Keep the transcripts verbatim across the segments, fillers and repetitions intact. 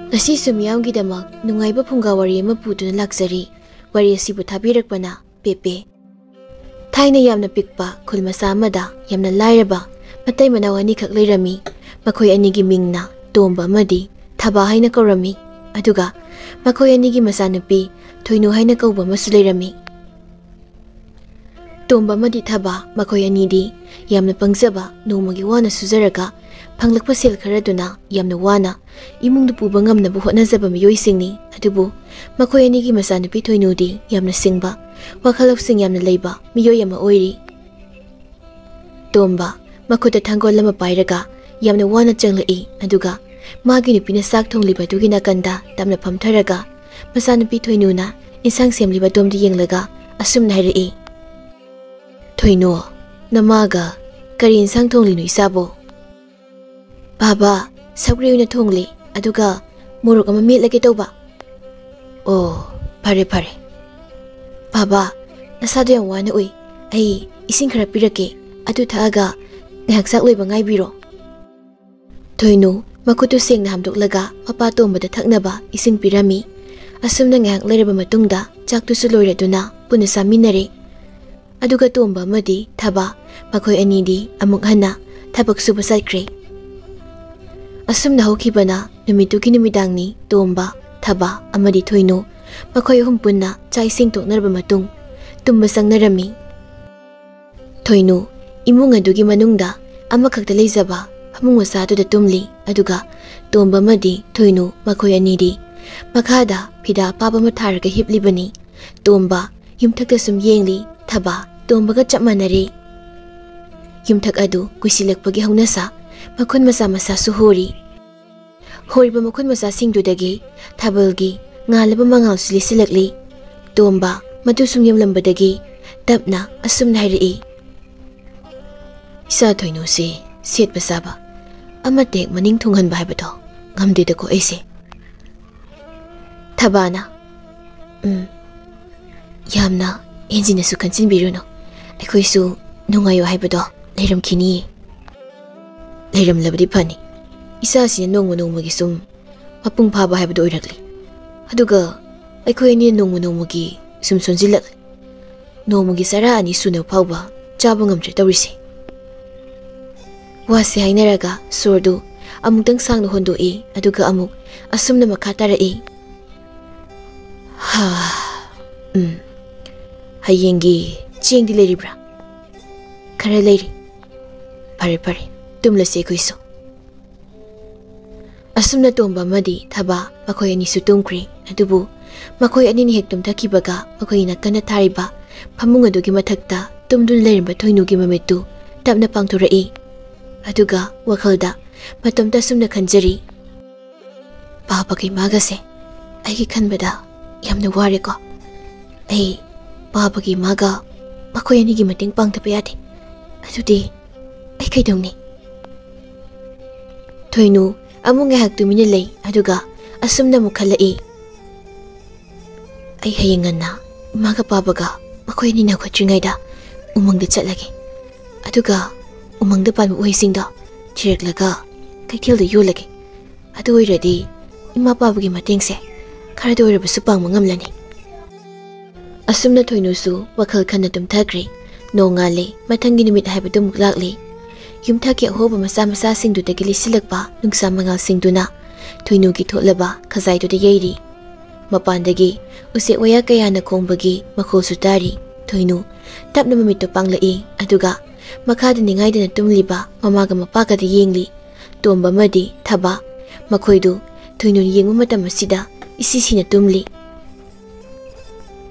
ꯉꯁꯤꯁꯨ ꯃꯤꯌꯥꯝꯒꯤꯗꯃꯛ ꯅꯨꯡꯉꯥꯏꯕ ꯐꯨꯡꯒꯥ ꯋꯥꯔꯤ ꯑꯃ ꯄꯨꯗꯨꯅ ꯂꯥꯛꯆꯔꯤ꯫ ꯋꯥꯔꯤ ꯑꯁꯤꯕꯨ ꯊꯥꯕꯤꯔꯛꯄꯅ ꯄꯦꯄꯦ꯫ ꯊꯥꯏꯅ ꯌꯥꯝꯅ ꯄꯤꯛꯄ ꯈꯨꯜ ꯃꯆꯥ ꯑꯃꯗ ꯌꯥꯝꯅ ꯂꯥꯏꯔꯕ ꯃꯇꯩ ꯃꯅꯥꯎ ꯑꯅꯤꯈꯛ ꯂꯩꯔꯝꯃꯤ꯫ ꯃꯈꯣꯏ ꯑꯅꯤꯒꯤ ꯃꯤꯡꯅ ꯇꯣꯝꯕ ꯑꯃꯗꯤ ꯊꯕꯥ ꯍꯥꯏꯅ ꯀꯧꯔꯝꯃꯤ꯫ ꯑꯗꯨꯒ ꯃꯈꯣꯏ ꯑꯅꯤꯒꯤ ꯃꯆꯥꯅꯨꯄꯤ ꯊꯣꯏꯅꯨ ꯍꯥꯏꯅ ꯀꯧꯕ ꯑꯃꯁꯨ ꯂꯩꯔꯝꯃꯤ꯫ ꯇꯣꯝꯕ ꯑꯃꯗꯤ ꯊꯕꯥ ꯃꯈꯣꯏ ꯑꯅꯤꯗꯤ ꯌꯥꯝꯅ ꯄꯪꯖꯕ, ꯅꯣꯡꯃꯒꯤ ꯋꯥꯅ ꯁꯨꯖꯔꯒ ꯐꯪꯂꯛꯄ ꯁꯦꯜ ꯈꯔꯗꯨꯅ ꯌꯥꯝꯅ ꯋꯥꯅ ꯏꯃꯨꯡꯗꯨ ꯄꯨꯕ ꯉꯝꯅꯕ ꯍꯣꯠꯅꯖꯕ ꯃꯤꯑꯣꯏꯁꯤꯡꯅꯤ꯫ ꯑꯗꯨꯕꯨ ꯃꯈꯣꯏ ꯑꯅꯤꯒꯤ ꯃꯆꯥꯅꯨꯄꯤ ꯊꯣꯏꯅꯨꯗꯤ ꯌꯥꯝꯅ ꯁꯤꯡꯕ, ꯋꯥꯈꯜ ꯂꯧꯁꯤꯡ ꯌꯥꯝꯅ ꯂꯩꯕ ꯃꯤꯑꯣꯏ ꯑꯃ ꯑꯣꯏꯔꯤ꯫ ꯇꯣꯝꯕ ꯃꯈꯨꯠꯇ ꯊꯥꯡꯒꯣꯜ ꯑꯃ ꯄꯥꯏꯔꯒ ꯌꯥꯝꯅ ꯋꯥꯅ ꯆꯪꯂꯛꯏ꯫ ꯑꯗꯨꯒ ꯃꯥꯒꯤ ꯅꯨꯄꯤꯅ ꯆꯥꯛ ꯊꯣꯡꯂꯤꯕ ꯑꯗꯨꯒꯤ ꯅꯥꯀꯟꯗ ꯇꯞꯅ ꯐꯝꯊꯔꯒ ꯃꯆꯥꯅꯨꯄꯤ ꯊꯣꯏꯅꯨꯅ ꯏꯟꯁꯥꯡ ꯁꯦꯝꯂꯤꯕ ꯑꯗꯣꯝꯗ ꯌꯦꯡꯂꯒ ꯑꯁꯨꯝꯅ ꯍꯥꯏꯔꯛꯏ, "ꯊꯣꯏꯅꯨ, ꯅꯃꯥꯒ ꯀꯔꯤ ꯏꯟꯁꯥꯡ ꯊꯣꯡꯂꯤꯅꯣ ꯏꯆꯥꯕꯣ?" "ꯕꯥꯕꯥ, ꯁꯧꯒ꯭ꯔꯤ ꯑꯣꯏꯅ ꯊꯣꯡꯂꯤ, ꯑꯗꯨꯒ ꯃꯣꯔꯣꯛ ꯑꯃ ꯃꯦꯠꯂꯒꯦ ꯇꯧꯕ꯫" "ꯑꯣ, ꯐꯔꯦ ꯐꯔꯦ꯫ ꯕꯥꯕꯥ, ꯅꯁꯥꯗꯣ ꯌꯥꯝ ꯋꯥꯅ ꯎꯏ꯫ ꯑꯩ ꯏꯁꯤꯡ ꯈꯔ ꯄꯤꯔꯛꯀꯦ, ꯑꯗꯨ ꯊꯛꯑꯒ ꯉꯥꯏꯍꯥꯛ ꯆꯥꯛ ꯂꯣꯏꯕ ꯉꯥꯏꯕꯤꯔꯣ꯫" ꯊꯣꯏꯅꯨ ꯃꯈꯨꯠꯇꯨ ꯁꯦꯡꯅ ꯍꯥꯝꯗꯣꯛꯂꯒ ꯃꯄꯥ ꯇꯣꯝꯕꯗ ꯊꯛꯅꯕ ꯏꯁꯤꯡ ꯄꯤꯔꯝꯃꯤ꯫ ꯑꯁꯨꯝꯅ ꯉꯥꯏꯍꯥꯛ ꯂꯩꯔꯕ ꯃꯇꯨꯡꯗ ꯆꯥꯛꯇꯨꯁꯨ ꯂꯣꯏꯔꯗꯨꯅ ꯄꯨꯟꯅ ꯆꯥꯃꯤꯟꯅꯔꯦ꯫ ꯑꯗꯨꯒ ꯇꯣꯝꯕ ꯑꯃꯗꯤ ꯊꯕꯥ, ꯃꯈꯣꯏ ꯑꯅꯤꯗꯤ ꯑꯃꯨꯛ ꯍꯟꯅ ꯊꯕꯛ ꯁꯨꯕ ꯆꯠꯈ꯭ꯔꯦ꯫ ꯑꯁꯨꯝꯅ ꯍꯧꯈꯤꯕꯅ ꯅꯨꯃꯤꯠꯇꯨꯒꯤ ꯅꯨꯃꯤꯗꯥꯡꯅꯤ꯫ ꯇꯣꯝꯕ, ꯊꯕꯥ ꯑꯃꯗꯤ ꯊꯣꯏꯅꯨ ꯃꯈꯣꯏ ꯑꯍꯨꯝ ꯄꯨꯟꯅ ꯆꯥꯛ ꯏꯁꯤꯡ ꯇꯣꯛꯅꯔꯕ ꯃꯇꯨꯡ ꯇꯨꯝꯕ ꯆꯪꯅꯔꯝꯃꯤ꯫ ꯊꯣꯏꯅꯨ ꯏꯃꯨꯡ ꯑꯗꯨꯒꯤ ꯃꯅꯨꯡꯗ ꯑꯃꯈꯛꯇ ꯂꯩꯖꯕ ꯐꯃꯨꯡ ꯃꯆꯥꯗꯨꯗ ꯇꯨꯝꯂꯤ꯫ ꯑꯗꯨꯒ ꯇꯣꯝꯕ ꯑꯃꯗꯤ ꯊꯣꯏꯅꯨ ꯃꯈꯣꯏ ꯑꯅꯤꯗꯤ ꯃꯈꯥꯗ ꯐꯤꯗꯥ ꯑꯄꯥꯕ ꯑꯃ ꯊꯥꯔꯒ ꯍꯤꯞꯂꯤꯕꯅꯤ꯫ ꯇꯣꯝꯕ ꯌꯨꯝꯊꯛꯇ ꯁꯨꯝ ꯌꯦꯡꯂꯤ꯫ ꯊꯕꯥ ꯇꯣꯝꯕꯒ ꯆꯞ ꯃꯥꯟꯅꯔꯦ꯫ ꯌꯨꯝꯊꯛ ꯑꯗꯨ ꯀꯨꯏꯁꯤꯜꯂꯛꯄꯒꯤ ꯍꯧꯅꯁꯥ ꯃꯈꯨꯟ ꯃꯆꯥ ꯃꯆꯥꯁꯨ ꯍꯣꯔꯤ꯫ ꯍꯣꯔꯤꯕ ꯃꯈꯨꯟ ꯃꯆꯥꯁꯤꯡꯗꯨꯗꯒꯤ ꯊꯥꯕꯜꯒꯤ ꯉꯥꯜꯂꯕ ꯃꯉꯥꯜꯁꯨ ꯂꯤꯁꯤꯜꯂꯛꯂꯤ꯫ ꯇꯣꯝꯕ ꯃꯗꯨ ꯁꯨꯝ ꯌꯦꯡꯂꯝꯕꯗꯒꯤ ꯇꯞꯅ ꯑꯁꯨꯝꯅ ꯍꯥꯏꯔꯛꯏ, "ꯏꯆꯥ ꯊꯣꯏꯅꯨꯁꯤ ꯁꯦꯠꯄ ꯆꯥꯕ ꯑꯃꯠꯇ ꯍꯦꯛ ꯃꯅꯤꯡ ꯊꯨꯡꯍꯟꯕ ꯍꯥꯏꯕꯗꯣ ꯉꯝꯗꯦꯗꯀꯣ ꯑꯩꯁꯦ꯫" ꯊꯕꯥꯅ, "ꯎꯝ, ꯌꯥꯝꯅ ꯍꯦꯟꯖꯤꯟꯅꯁꯨ ꯈꯟꯖꯤꯟꯕꯤꯔꯨꯅꯨ꯫ ꯑꯩꯈꯣꯏꯁꯨ ꯅꯨꯡꯉꯥꯏꯌꯣ ꯍꯥꯏꯕꯗꯣ ꯂꯩꯔꯝꯈꯤꯅꯤꯌꯦ꯫" "ꯂꯩꯔꯝꯂꯕꯗꯤ ꯐꯅꯤ꯫ ꯏꯆꯥꯁꯤꯅ ꯅꯣꯡꯃ ꯅꯣꯡꯃꯒꯤ ꯁꯨꯝ ꯃꯄꯨꯡ ꯐꯥꯕ ꯍꯥꯏꯕꯗꯨ ꯑꯣꯏꯔꯛꯂꯤ꯫ ꯑꯗꯨꯒ ꯑꯩꯈꯣꯏ ꯑꯅꯤ ꯅꯣꯡꯃ ꯅꯣꯡꯃꯒꯤ ꯁꯨꯝ ꯁꯣꯟꯖꯤꯜꯂꯛꯂꯤ꯫ ꯅꯣꯡꯃꯒꯤ ꯆꯔꯥ ꯑꯅꯤ ꯁꯨꯅꯕ ꯐꯥꯎꯕ ꯆꯥꯕ ꯉꯝꯗ꯭ꯔꯦ ꯇꯧꯔꯤꯁꯦ꯫ ꯋꯥꯁꯦ ꯍꯥꯏꯅꯔꯒ ꯁꯣꯔꯗꯨ ꯑꯃꯨꯛꯇꯪ ꯁꯥꯡꯅ ꯍꯣꯟꯗꯣꯛꯏ, ꯑꯗꯨꯒ ꯑꯃꯨꯛ ꯑꯁꯨꯝꯅ ꯃꯈꯥ ꯇꯥꯔꯛꯏ꯫ ꯍꯥ, ꯎꯝ, ꯍꯌꯦꯡꯒꯤ ꯆꯦꯡꯗꯤ ꯂꯩꯔꯤꯕ꯭ꯔꯥ? ꯈꯔ ꯂꯩꯔꯤ꯫ ꯐꯔꯦ ꯐꯔꯦ, ꯇꯨꯝꯂꯁꯤ ꯑꯩꯈꯣꯏꯁꯨ꯫ ꯑꯁꯨꯝꯅ ꯇꯣꯝꯕ ꯑꯃꯗꯤ ꯊꯕꯥ ꯃꯈꯣꯏ ꯑꯅꯤꯁꯨ ꯇꯨꯝꯈ꯭ꯔꯦ꯫ ꯑꯗꯨꯕꯨ ꯃꯈꯣꯏ ꯑꯅꯤꯅ ꯍꯦꯛ ꯇꯨꯝꯊꯈꯤꯕꯒ ꯃꯈꯣꯏꯒꯤ ꯅꯥꯀꯟꯗ ꯊꯥꯔꯤꯕ ꯐꯃꯨꯡ ꯑꯗꯨꯒꯤ ꯃꯊꯛꯇ ꯇꯨꯝꯗꯨꯅ ꯂꯩꯔꯝꯕ ꯊꯣꯏꯅꯨꯒꯤ ꯃꯃꯤꯠꯇꯨ ꯇꯞꯅ ꯄꯥꯡꯊꯣꯔꯛꯏ꯫ ꯑꯗꯨꯒ ꯋꯥꯈꯜꯗ ꯃꯇꯣꯝꯇ ꯑꯁꯨꯝꯅ ꯈꯟꯖꯔꯤ, "ꯄꯥꯕꯒ ꯏꯃꯥꯒꯁꯦ ꯑꯩꯒꯤ ꯈꯟꯕꯗ ꯌꯥꯝꯅ ꯋꯥꯔꯦꯀꯣ꯫ ꯑꯩ ꯄꯥꯕꯒ ꯏꯃꯥꯒ ꯃꯈꯣꯏ ꯑꯅꯤꯒꯤ ꯃꯇꯦꯡ ꯄꯥꯡꯗꯕ ꯌꯥꯗꯦ꯫ ꯑꯗꯨꯗꯤ ꯑꯩ ꯀꯩꯗꯧꯅꯤ?" ꯊꯣꯏꯅꯨ ꯑꯃꯨꯛ ꯉꯥꯏꯍꯥꯛ ꯇꯨꯃꯤꯟꯅ ꯂꯩ, ꯑꯗꯨꯒ ꯑꯁꯨꯝꯅ ꯑꯃꯨꯛ ꯈꯜꯂꯛꯏ, "ꯑꯩ ꯍꯌꯦꯡ ꯉꯟꯅ ꯏꯃꯥꯒ ꯄꯥꯕꯒ ꯃꯈꯣꯏ ꯑꯅꯤꯅ ꯍꯧꯒꯠꯇ꯭ꯔꯤꯉꯩꯗ ꯎꯃꯪꯗ ꯆꯠꯂꯒꯦ꯫ ꯑꯗꯨꯒ ꯎꯃꯪꯗ ꯄꯥꯟꯕ ꯎꯍꯩꯁꯤꯡꯗꯣ ꯊꯤꯔꯛꯂꯒ ꯀꯩꯊꯦꯜꯗ ꯌꯣꯜꯂꯒꯦ꯫ ꯑꯗꯨ ꯑꯣꯏꯔꯗꯤ ꯏꯃꯥ ꯄꯥꯕꯒꯤ ꯃꯇꯦꯡꯁꯦ ꯈꯔꯗ ꯑꯣꯏꯔꯕꯁꯨ ꯄꯥꯡꯕ ꯉꯝꯂꯅꯤ"꯫ ꯑꯁꯨꯝꯅ ꯊꯣꯏꯅꯨꯁꯨ ꯋꯥꯈꯜ ꯈꯟꯅ ꯇꯨꯝꯊꯈ꯭ꯔꯦ꯫ ꯅꯣꯡꯉꯥꯜꯂꯦ, ꯃꯊꯪꯒꯤ ꯅꯨꯃꯤꯠ ꯍꯥꯏꯕꯗꯨ ꯑꯃꯨꯛ ꯂꯥꯛꯂꯦ꯫ ꯌꯨꯝꯊꯛꯀꯤ ꯑꯍꯣꯕ ꯃꯆꯥ ꯃꯆꯥꯁꯤꯡꯗꯨꯗꯒꯤ ꯂꯤꯠꯁꯤꯜꯂꯛꯄ ꯅꯨꯡꯁꯥ ꯃꯉꯥꯜꯁꯤꯡꯗꯨꯅ ꯊꯣꯏꯅꯨꯒꯤ ꯊꯣꯠꯂꯕ ꯈꯖꯥꯏꯗꯨꯗ ꯌꯩꯔꯤ꯫ ꯃꯄꯥꯟꯗꯒꯤ ꯎꯆꯦꯛ ꯋꯥꯌꯥ ꯀꯌꯥꯅ ꯈꯣꯡꯕꯒꯤ ꯃꯈꯣꯜꯁꯨ ꯇꯥꯔꯤ꯫ ꯊꯣꯏꯅꯨ ꯇꯞꯅ ꯃꯃꯤꯠꯇꯨ ꯄꯥꯡꯂꯛꯏ, ꯑꯗꯨꯒ ꯃꯈꯥꯗ ꯅꯤꯡꯉꯥꯏꯗꯅ ꯇꯨꯝꯂꯤꯕ ꯃꯃꯥꯒ ꯃꯄꯥꯒꯗ ꯌꯦꯡꯂꯤ꯫ ꯇꯣꯝꯕ ꯑꯃꯗꯤ ꯊꯕꯥ, ꯃꯈꯣꯏꯗꯨ ꯊꯣꯏꯅꯨ ꯌꯦꯡꯕ ꯃꯇꯝ ꯑꯁꯤꯗ ꯏꯁꯤ ꯁꯤꯅ ꯇꯨꯝꯂꯤ꯫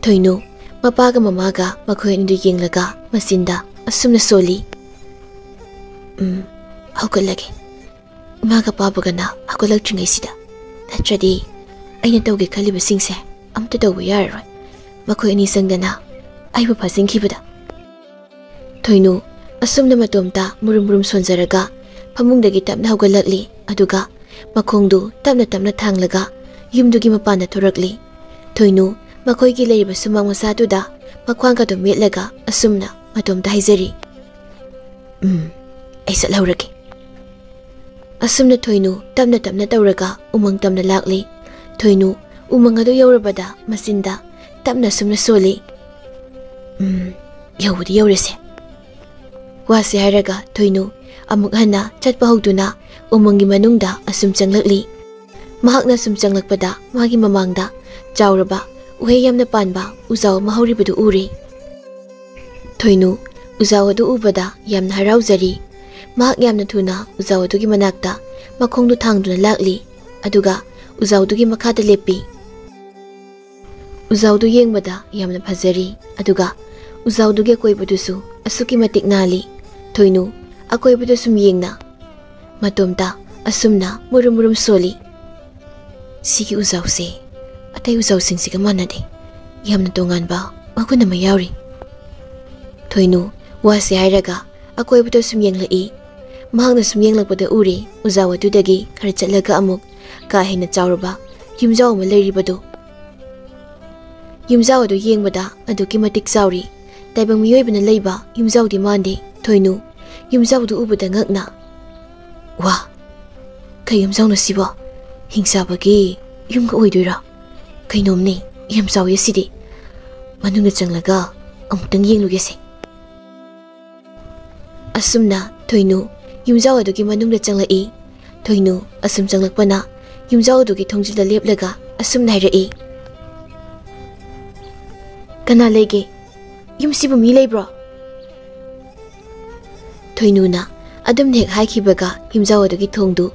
ꯊꯣꯏꯅꯨ ꯃꯄꯥꯒ ꯃꯃꯥꯒ ꯃꯈꯣꯏ ꯑꯅꯤꯗꯨ ꯌꯦꯡꯂꯒ ꯃꯆꯤꯟꯗ ꯑꯁꯨꯝꯅ ꯁꯣꯜꯂꯤ, "ꯎꯝ, ꯍꯧꯒꯠꯂꯒꯦ꯫ ꯏꯃꯥꯒ ꯄꯥꯕꯒꯅ ꯍꯧꯒꯠꯂꯛꯇ꯭ꯔꯤꯉꯩꯁꯤꯗ꯫ ꯅꯠꯇ꯭ꯔꯗꯤ ꯑꯩꯅ ꯇꯧꯒꯦ ꯈꯜꯂꯤꯕꯁꯤꯡꯁꯦ ꯑꯝꯇ ꯇꯧꯕ ꯌꯥꯔꯔꯣꯏ꯫ ꯃꯈꯣꯏ ꯑꯅꯤ ꯆꯪꯗꯅ ꯑꯩꯕꯨ ꯐꯥꯖꯤꯟꯈꯤꯕꯗ"꯫ ꯊꯣꯏꯅꯨ ꯑꯁꯨꯝꯅ ꯃꯇꯣꯝꯇ ꯃꯨꯔꯨꯝ ꯃꯨꯔꯨꯝ ꯁꯣꯟꯖꯔꯒ ꯐꯃꯨꯡꯗꯒꯤ ꯇꯞꯅ ꯍꯧꯒꯠꯂꯛꯂꯤ, ꯑꯗꯨꯒ ꯃꯈꯣꯡꯗꯨ ꯇꯞꯅ ꯇꯞꯅ ꯊꯥꯡꯂꯒ ꯌꯨꯝꯗꯨꯒꯤ ꯃꯄꯥꯟꯗ ꯊꯣꯔꯛꯂꯤ꯫ ꯊꯣꯏꯅꯨ ꯃꯈꯣꯏꯒꯤ ꯂꯩꯔꯤꯕ ꯁꯨꯃꯥꯡ ꯃꯆꯥꯗꯨꯗ ꯃꯈ꯭ꯋꯥꯡꯒꯗꯨ ꯃꯦꯠꯂꯒ ꯑꯁꯨꯝꯅ ꯃꯇꯣꯝꯇ ꯍꯥꯏꯖꯔꯤ, "ꯎꯝ, ꯑꯩ ꯆꯠꯍꯧꯔꯒꯦ"꯫ ꯑꯁꯨꯝꯅ ꯊꯣꯏꯅꯨ ꯇꯞꯅ ꯇꯞꯅ ꯇꯧꯔꯒ ꯎꯃꯪ ꯇꯝꯅ ꯂꯥꯛꯂꯤ꯫ ꯊꯣꯏꯅꯨ ꯎꯃꯪ ꯑꯗꯨ ꯌꯧꯔꯕꯗ ꯃꯆꯤꯟꯗ ꯇꯞꯅ ꯑꯁꯨꯝꯅ ꯁꯣꯜꯂꯤ, "ꯎꯝ, ꯌꯧꯕꯗꯤ ꯌꯧꯔꯦꯁꯦ"꯫ ꯋꯥꯁꯤ ꯍꯥꯏꯔꯒ ꯊꯣꯏꯅꯨ ꯑꯃꯨꯛ ꯍꯟꯅ ꯆꯠꯄ ꯍꯧꯗꯨꯅ ꯎꯃꯪꯒꯤ ꯃꯅꯨꯡꯗ ꯑꯁꯨꯝ ꯆꯪꯂꯛꯂꯤ꯫ ꯃꯍꯥꯛꯅ ꯁꯨꯝ ꯆꯪꯂꯛꯄꯗ ꯃꯥꯒꯤ ꯃꯃꯥꯡꯗ ꯆꯥꯎꯔꯕ ꯎꯍꯩ ꯌꯥꯝꯅ ꯄꯥꯟꯕ ꯎꯖꯥꯎ ꯑꯃ ꯍꯧꯔꯤꯕꯗꯨ ꯎꯔꯦ꯫ ꯊꯣꯏꯅꯨ ꯎꯖꯥꯎ ꯑꯗꯨ ꯎꯕꯗ ꯌꯥꯝꯅ ꯍꯔꯥꯎꯖꯔꯤ꯫ ꯃꯍꯥꯛ ꯌꯥꯝꯅ ꯊꯨꯅ ꯎꯖꯥꯎ ꯑꯗꯨꯒꯤ ꯃꯅꯥꯛꯇ ꯃꯈꯣꯡꯗꯨ ꯊꯥꯡꯗꯨꯅ ꯂꯥꯛꯂꯤ꯫ ꯑꯗꯨꯒ ꯎꯖꯥꯎꯗꯨꯒꯤ ꯃꯈꯥꯗ ꯂꯦꯞꯄꯤ꯫ ꯎꯖꯥꯎꯗꯨ ꯌꯦꯡꯕꯗ ꯌꯥꯝꯅ ꯐꯖꯔꯤ꯫ ꯑꯗꯨꯒ ꯎꯖꯥꯎꯗꯨꯒꯤ ꯑꯀꯣꯏꯕꯗꯨꯁꯨ ꯑꯁꯨꯛꯀꯤ ꯃꯇꯤꯛ ꯅꯥꯜꯂꯤ꯫ ꯊꯣꯏꯅꯨ ꯑꯀꯣꯏꯕꯗ ꯁꯨꯝ ꯌꯦꯡꯅ ꯃꯇꯣꯝꯇ ꯑꯁꯨꯝꯅ ꯃꯨꯔꯨꯝ ꯃꯨꯔꯨꯝ ꯁꯣꯜꯂꯤ꯫ "ꯁꯤꯒꯤ ꯎꯖꯥꯎꯁꯦ ꯑꯇꯩ ꯎꯖꯥꯎꯁꯤꯡꯁꯤꯒ ꯃꯥꯟꯅꯗꯦ꯫ ꯌꯥꯝꯅ ꯇꯣꯉꯥꯟꯕ ꯃꯒꯨꯟ ꯑꯃ ꯌꯥꯎꯔꯤ"꯫ ꯊꯣꯏꯅꯨ ꯋꯥꯁꯤ ꯍꯥꯏꯔꯒ ꯑꯀꯣꯏꯕꯗ ꯁꯨꯝ ꯌꯦꯡꯂꯛꯏ꯫ ꯃꯍꯥꯛꯅ ꯁꯨꯝ ꯌꯦꯡꯂꯛꯄꯗ ꯎꯔꯦ, ꯎꯖꯥꯎ ꯑꯗꯨꯗꯒꯤ ꯈꯔ ꯆꯠꯂꯒ ꯑꯃꯨꯛ ꯀꯥ ꯍꯦꯟꯅ ꯆꯥꯎꯔꯕ ꯌꯨꯝꯖꯥꯎ ꯑꯃ ꯂꯩꯔꯤꯕꯗꯨ꯫ ꯌꯨꯝꯖꯥꯎ ꯑꯗꯨ ꯌꯦꯡꯕꯗ ꯑꯗꯨꯛꯀꯤ ꯃꯇꯤꯛ ꯆꯥꯎꯔꯤ꯫ ꯇꯥꯏꯕꯪ ꯃꯤꯑꯣꯏꯕꯅ ꯂꯩꯕ ꯌꯨꯝꯖꯥꯎꯗꯤ ꯃꯥꯟꯗꯦ꯫ ꯊꯣꯏꯅꯨ ꯌꯨꯝꯖꯥꯎꯗꯨ ꯎꯕꯗ ꯉꯛꯅ, "ꯋꯥ, ꯀꯩ ꯌꯨꯝꯖꯥꯎꯅꯣ ꯁꯤꯕꯣ? ꯍꯤꯡꯆꯥꯕꯒꯤ ꯌꯨꯝꯒ ꯑꯣꯏꯗꯣꯏꯔꯥ? ꯀꯩꯅꯣꯝꯅꯦ, ꯌꯥꯝ ꯆꯥꯎꯋꯤ ꯑꯁꯤꯗꯤ꯫ ꯃꯅꯨꯡꯗ ꯆꯪꯂꯒ ꯑꯃꯨꯛꯇꯪ ꯌꯦꯡꯂꯨꯒꯦꯁꯦ"꯫ ꯑꯁꯨꯝꯅ ꯊꯣꯏꯅꯨ ꯌꯨꯝꯖꯥꯎ ꯑꯗꯨꯒꯤ ꯃꯅꯨꯡꯗ ꯆꯪꯂꯛꯏ꯫ ꯊꯣꯏꯅꯨ ꯑꯁꯨꯝ ꯆꯪꯂꯛꯄꯅ ꯌꯨꯝꯖꯥꯎ ꯑꯗꯨꯒꯤ ꯊꯣꯡꯖꯤꯜꯗ ꯂꯦꯞꯂꯒ ꯑꯁꯨꯝꯅ ꯍꯥꯏꯔꯛꯏ, "ꯀꯅꯥ ꯂꯩꯒꯦ? ꯌꯨꯝꯁꯤꯕꯨ ꯃꯤ ꯂꯩꯕ꯭ꯔꯣ?" ꯊꯣꯏꯅꯨꯅ ꯑꯗꯨꯝꯅ ꯍꯦꯛ ꯍꯥꯏꯈꯤꯕꯒ ꯌꯨꯝꯖꯥꯎ ꯑꯗꯨꯒꯤ ꯊꯣꯡꯗꯨ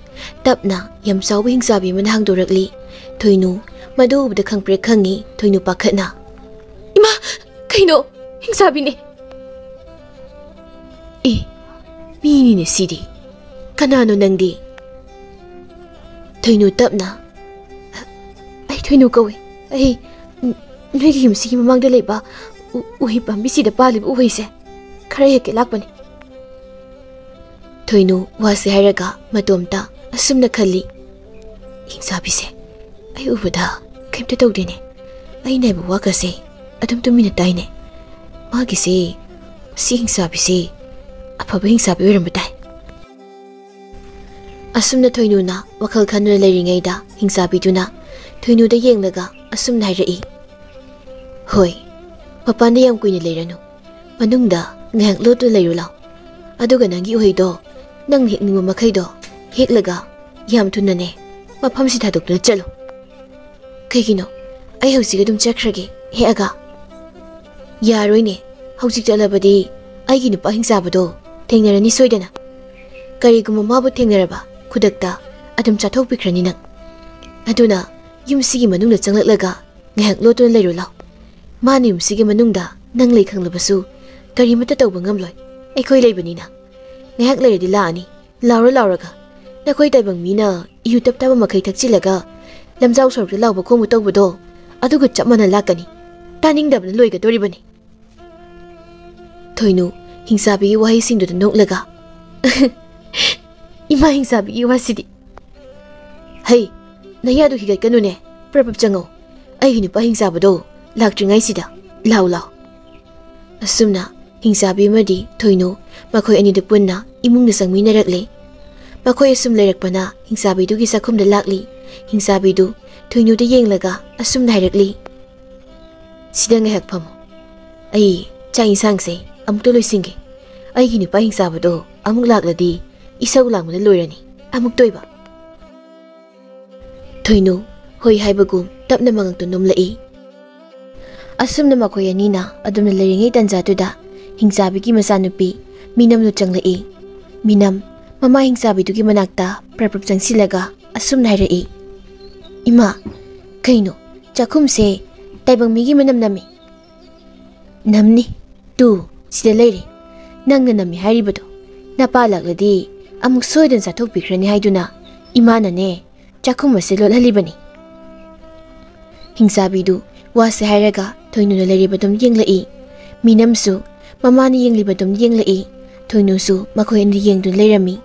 ꯇꯞꯅ ꯌꯥꯝ ꯆꯥꯎꯕ ꯍꯤꯡꯆꯥꯕꯤ ꯑꯃꯅ ꯍꯥꯡꯗꯣꯔꯛꯂꯤ꯫ ꯊꯣꯏꯅꯨ ꯃꯗꯨ ꯎꯕꯗ ꯈꯪꯄ꯭ꯔꯦꯛ ꯈꯪꯉꯤ꯫ ꯊꯣꯏꯅꯨ ꯄꯥꯈꯠꯅ, "ꯏꯃꯥ, ꯀꯩꯅꯣ? ꯍꯤꯡꯆꯥꯕꯤꯅꯦ!" "ꯑꯦ, ꯃꯤꯅꯤꯅꯦ ꯁꯤꯗꯤ꯫ ꯀꯅꯥꯅꯣ ꯅꯪꯗꯤ?" ꯊꯣꯏꯅꯨ ꯇꯞꯅ, "ꯑꯩ ꯊꯣꯏꯅꯨ ꯀꯧꯏ꯫ ꯑꯩ ꯅ-, ꯅꯣꯏꯒꯤ ꯌꯨꯝꯁꯤꯒꯤ ꯃꯃꯥꯡꯗ ꯂꯩꯕ ꯎ-, ꯎꯍꯩ ꯄꯥꯝꯕꯤꯁꯤꯗ ꯄꯥꯜꯂꯤꯕ ꯎꯍꯩꯁꯦ ꯈꯔ ꯍꯦꯛꯀꯦ ꯂꯥꯛꯄꯅꯤ"꯫ ꯊꯣꯏꯅꯨ ꯋꯥꯁꯦ ꯍꯥꯏꯔꯒ ꯃꯇꯣꯝꯇ ꯑꯁꯨꯝꯅ ꯈꯜꯂꯤ, "ꯍꯤꯡꯆꯥꯕꯤꯁꯦ ꯑꯩ ꯎꯕꯗ ꯀꯩꯝꯇ ꯇꯧꯗꯦꯅꯦ꯫ ꯑꯩꯅ ꯍꯥꯏꯕ ꯋꯥꯒꯁꯦ ꯑꯗꯨꯝ ꯇꯨꯃꯤꯟꯅ ꯇꯥꯏꯅꯦ꯫ ꯃꯥꯒꯤꯁꯦ, ꯁꯤ ꯍꯤꯡꯆꯥꯕꯤꯁꯦ ꯑꯐꯕ ꯍꯤꯡꯆꯥꯕꯤ ꯑꯣꯏꯔꯝꯕ ꯇꯥꯏ"꯫ ꯑꯁꯨꯝꯅ ꯊꯣꯏꯅꯨꯅ ꯋꯥꯈꯜ ꯈꯟꯗꯨꯅ ꯂꯩꯔꯤꯉꯩꯗ, ꯍꯤꯡꯆꯥꯕꯤꯗꯨꯅ ꯊꯣꯏꯅꯨꯗ ꯌꯦꯡꯂꯒ ꯑꯁꯨꯝꯅ ꯍꯥꯏꯔꯛꯏ, "ꯍꯣꯏ, ꯃꯄꯥꯟꯗ ꯌꯥꯝ ꯀꯨꯏꯅ ꯂꯩꯔꯅꯨ꯫ ꯃꯅꯨꯡꯗ ꯉꯥꯏꯍꯥꯛ ꯂꯣꯠꯇꯨꯅ ꯂꯩꯔꯨ ꯂꯥꯎ꯫ ꯑꯗꯨꯒ ꯅꯪꯒꯤ ꯎꯍꯩꯗꯣ ꯅꯪꯅ ꯍꯦꯛꯅꯤꯡꯕ ꯃꯈꯩꯗꯣ ꯍꯦꯛꯂꯒ ꯌꯥꯝ ꯊꯨꯅꯅꯦ ꯃꯐꯝꯁꯤ ꯊꯥꯗꯣꯛꯇꯨꯅ ꯆꯠꯂꯨ꯫" "ꯀꯩꯒꯤꯅꯣ? ꯑꯩ ꯍꯧꯖꯤꯛ ꯑꯗꯨꯝ ꯆꯠꯈ꯭ꯔꯒꯦ ꯍꯦꯛꯑꯒ꯫" "ꯌꯥꯔꯣꯏꯅꯦ, ꯍꯧꯖꯤꯛ ꯆꯠꯂꯕꯗꯤ ꯑꯩꯒꯤ ꯅꯨꯄꯥ ꯍꯤꯡꯆꯥꯕꯗꯣ ꯊꯦꯡꯅꯔꯅꯤ ꯁꯣꯏꯗꯅ꯫ ꯀꯔꯤꯒꯨꯝꯕ ꯃꯥꯕꯨ ꯊꯦꯡꯅꯔꯕ, ꯈꯨꯗꯛꯇ ꯑꯗꯨꯝ ꯆꯥꯊꯣꯛꯄꯤꯈ꯭ꯔꯅꯤ ꯅꯪ꯫ ꯑꯗꯨꯅ ꯌꯨꯝꯁꯤꯒꯤ ꯃꯅꯨꯡꯗ ꯆꯪꯂꯛꯂꯒ ꯉꯥꯏꯍꯥꯛ ꯂꯣꯠꯇꯨꯅ ꯂꯩꯔꯨ ꯂꯥꯎ꯫ ꯃꯥꯅ ꯌꯨꯝꯁꯤꯒꯤ ꯃꯅꯨꯡꯗ ꯅꯪ ꯂꯩ ꯈꯪꯂꯕꯁꯨ ꯀꯔꯤꯃꯠꯇ ꯇꯧꯕ ꯉꯝꯂꯣꯏ, ꯑꯩꯈꯣꯏ ꯂꯩꯕꯅꯤꯅ꯫ ꯉꯥꯏꯍꯥꯛ ꯂꯩꯔꯗꯤ ꯂꯥꯛꯑꯅꯤ, ꯂꯥꯎꯔ ꯂꯥꯎꯔꯒ꯫ ꯅꯈꯣꯏ ꯇꯥꯏꯕꯪ ꯃꯤꯅ ꯏꯔꯨ ꯇꯞ ꯇꯥꯕ ꯃꯈꯩ ꯊꯛꯆꯤꯜꯂꯒ ꯂꯝꯖꯥꯎ ꯁꯣꯔꯣꯛꯇ ꯂꯥꯎꯕ ꯈꯣꯡꯕ ꯇꯧꯕꯗꯣ, ꯑꯗꯨꯒ ꯆꯞ ꯃꯥꯟꯅ ꯂꯥꯛꯀꯅꯤ꯫ ꯇꯥꯅꯤꯡꯗꯕꯅ ꯂꯣꯏꯒꯗꯧꯔꯤꯕꯅꯤ꯫" ꯊꯣꯏꯅꯨ ꯍꯤꯡꯆꯥꯕꯤꯒꯤ ꯋꯥꯍꯩꯁꯤꯡꯗꯨꯗ ꯅꯣꯛꯂꯒ, "ꯏꯃꯥ ꯍꯤꯡꯆꯥꯕꯤꯒꯤ ꯋꯥꯁꯤꯗꯤ꯫ ꯍꯩ, ꯅꯌꯥꯗꯨ ꯍꯤꯒꯠꯀꯅꯨꯅꯦ, ꯄ꯭ꯔꯞ ꯄ꯭ꯔꯞ ꯆꯪꯉꯧ꯫ ꯑꯩꯒꯤ ꯅꯨꯄꯥ ꯍꯤꯡꯆꯥꯕꯗꯣ ꯂꯥꯛꯇ꯭ꯔꯤꯉꯩꯁꯤꯗ꯫ ꯂꯥꯎ ꯂꯥꯎ꯫" ꯑꯁꯨꯝꯅ ꯍꯤꯡꯆꯥꯕꯤ ꯑꯃꯗꯤ ꯊꯣꯏꯅꯨ, ꯃꯈꯣꯏ ꯑꯅꯤꯗꯨ ꯄꯨꯟꯅ ꯏꯃꯨꯡꯗ ꯆꯪꯃꯤꯟꯅꯔꯛꯂꯦ꯫ ꯃꯈꯣꯏ ꯑꯁꯨꯝ ꯂꯩꯔꯛꯄꯅ ꯍꯤꯡꯆꯥꯕꯤꯗꯨꯒꯤ ꯆꯥꯛꯈꯨꯝꯗ ꯂꯥꯛꯂꯤ꯫ ꯍꯤꯡꯆꯥꯕꯤꯗꯨ ꯊꯣꯏꯅꯨꯗ ꯌꯦꯡꯂꯒ ꯑꯁꯨꯝꯅ ꯍꯥꯏꯔꯛꯂꯤ, "ꯁꯤꯗ ꯉꯥꯏꯍꯥꯛ ꯐꯝꯃꯨ꯫ ꯑꯩ ꯆꯥꯛ ꯏꯟꯁꯥꯡꯁꯦ ꯑꯃꯨꯛꯇ ꯂꯣꯏꯁꯤꯟꯒꯦ꯫ ꯑꯩꯒꯤ ꯅꯨꯄꯥ ꯍꯤꯡꯆꯥꯕꯗꯣ ꯑꯃꯨꯛ ꯂꯥꯛꯂꯗꯤ ꯏꯁꯧ ꯂꯥꯡꯕꯅ ꯂꯣꯏꯔꯅꯤ꯫ ꯑꯃꯨꯛꯇ ꯑꯣꯏꯕ꯫" ꯊꯣꯏꯅꯨ ꯍꯣꯏ ꯍꯥꯏꯕꯒꯨꯝ ꯇꯞꯅ ꯃꯉꯛꯇꯨ ꯅꯣꯝꯂꯛꯏ꯫ ꯑꯁꯨꯝꯅ ꯃꯈꯣꯏ ꯑꯅꯤꯅ ꯑꯗꯨꯝꯅ ꯂꯩꯔꯤꯉꯩ ꯇꯟꯖꯥꯗꯨꯗ ꯍꯤꯡꯆꯥꯕꯤꯒꯤ ꯃꯆꯥꯅꯨꯄꯤ ꯃꯤꯅꯝꯗꯨ ꯆꯪꯂꯛꯏ꯫ ꯃꯤꯅꯝ ꯃꯃꯥ ꯍꯤꯡꯆꯥꯕꯤꯗꯨꯒꯤ ꯃꯅꯥꯛꯇ ꯄ꯭ꯔꯞ ꯄ꯭ꯔꯞ ꯆꯪꯁꯤꯜꯂꯒ ꯑꯁꯨꯝꯅ ꯍꯥꯏꯔꯛꯏ, "ꯏꯃꯥ, ꯀꯩꯅꯣ, ꯆꯥꯛꯈꯨꯝꯁꯦ ꯇꯥꯏꯕꯪ ꯃꯤꯒꯤ ꯃꯅꯝ ꯅꯝꯃꯤ꯫" "ꯅꯝꯅꯤ, ꯇꯨ, ꯁꯤꯗ ꯂꯩꯔꯦ꯫ ꯅꯪꯅ ꯅꯝꯃꯤ ꯍꯥꯏꯔꯤꯕꯗꯣ꯫ ꯅꯄꯥ ꯂꯥꯛꯂꯗꯤ ꯑꯃꯨꯛ ꯁꯣꯏꯗꯅ ꯆꯥꯊꯣꯛꯄꯤꯈ꯭ꯔꯅꯤ ꯍꯥꯏꯗꯨꯅ ꯏꯃꯥꯅꯅꯦ ꯆꯥꯛꯈꯨꯝ ꯑꯁꯦ ꯂꯣꯠꯍꯜꯂꯤꯕꯅꯤ꯫" ꯍꯤꯡꯆꯥꯕꯤꯗꯨ ꯋꯥꯁꯦ ꯍꯥꯏꯔꯒ ꯊꯣꯏꯅꯨꯅ ꯂꯩꯔꯤꯕꯗꯨꯝ ꯌꯦꯡꯂꯛꯏ꯫ ꯃꯤꯅꯝꯁꯨ ꯃꯃꯥꯅ ꯌꯦꯡꯂꯤꯕꯗꯨꯝ ꯌꯦꯡꯂꯛꯏ꯫ ꯊꯣꯏꯅꯨꯁꯨ ꯃꯈꯣꯏ ꯑꯅꯤ ꯌꯦꯡꯗꯨꯅ ꯂꯩꯔꯝꯃꯤ꯫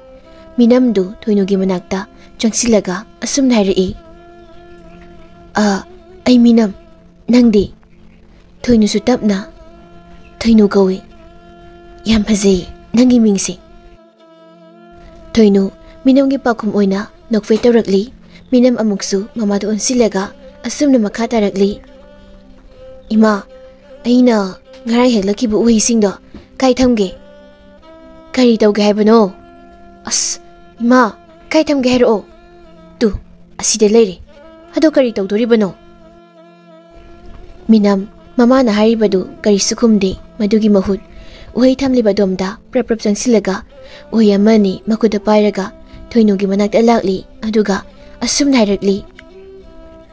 ꯃꯤꯅꯝꯗꯨ ꯊꯣꯏꯅꯨꯒꯤ ꯃꯅꯥꯛꯇ ꯆꯪꯁꯤꯜꯂꯒ ꯑꯁꯨꯝꯅ ꯍꯥꯏꯔꯛꯏ, "ꯑ, ꯑꯩ ꯃꯤꯅꯝ, ꯅꯪꯗꯤ?" ꯊꯣꯏꯅꯨꯁꯨ ꯇꯞꯅ, "ꯊꯣꯏꯅꯨ ꯀꯧꯏ꯫ ꯌꯥꯝ ꯐꯖꯩ ꯅꯪꯒꯤ ꯃꯤꯡꯁꯦ꯫" ꯊꯣꯏꯅꯨ ꯃꯤꯅꯝꯒꯤ ꯄꯥꯎꯈꯨꯝ ꯑꯣꯏꯅ ꯅꯣꯛꯐꯦꯠ ꯇꯧꯔꯛꯂꯤ꯫ ꯃꯤꯅꯝ ꯑꯃꯨꯛꯁꯨ ꯃꯃꯥꯗ ꯑꯣꯟꯁꯤꯜꯂꯒ ꯑꯁꯨꯝꯅ ꯃꯈꯥ ꯇꯥꯔꯛꯂꯤ, "ꯏꯃꯥ, ꯑꯩꯅ ꯉꯔꯥꯡ ꯍꯦꯛꯂꯛꯈꯤꯕ ꯎꯍꯩꯁꯤꯡꯗꯣ ꯀꯥꯏ ꯊꯝꯒꯦ?" "ꯀꯔꯤ ꯇꯧꯒꯦ ꯍꯥꯏꯕꯅꯣ?" "ꯑꯁ, ꯏꯃꯥ, ꯀꯥꯏ ꯊꯝꯒꯦ ꯍꯥꯏꯔꯛꯑꯣ꯫ ꯇꯨ, ꯑꯁꯤꯗ ꯂꯩꯔꯦ꯫ ꯑꯗꯣ ꯀꯔꯤ ꯇꯧꯗꯣꯔꯤꯕꯅꯣ?" ꯃꯤꯅꯝ ꯃꯃꯥꯅ ꯍꯥꯏꯔꯤꯕꯗꯨ ꯀꯔꯤꯁꯨ ꯈꯨꯝꯗꯦ꯫ ꯃꯗꯨꯒꯤ ꯃꯍꯨꯠ ꯎꯍꯩ ꯊꯝꯂꯤꯕ ꯑꯗꯣꯝꯗ ꯄ꯭ꯔꯞ ꯄ꯭ꯔꯞ ꯆꯪꯁꯤꯜꯂꯒ ꯎꯍꯩ ꯑꯃ ꯑꯅꯤ ꯃꯈꯨꯠꯇ ꯄꯥꯏꯔꯒ ꯊꯣꯏꯅꯨꯒꯤ ꯃꯅꯥꯛꯇ ꯂꯥꯛꯂꯤ꯫ ꯑꯗꯨꯒ ꯑꯁꯨꯝꯅ ꯍꯥꯏꯔꯛꯂꯤ,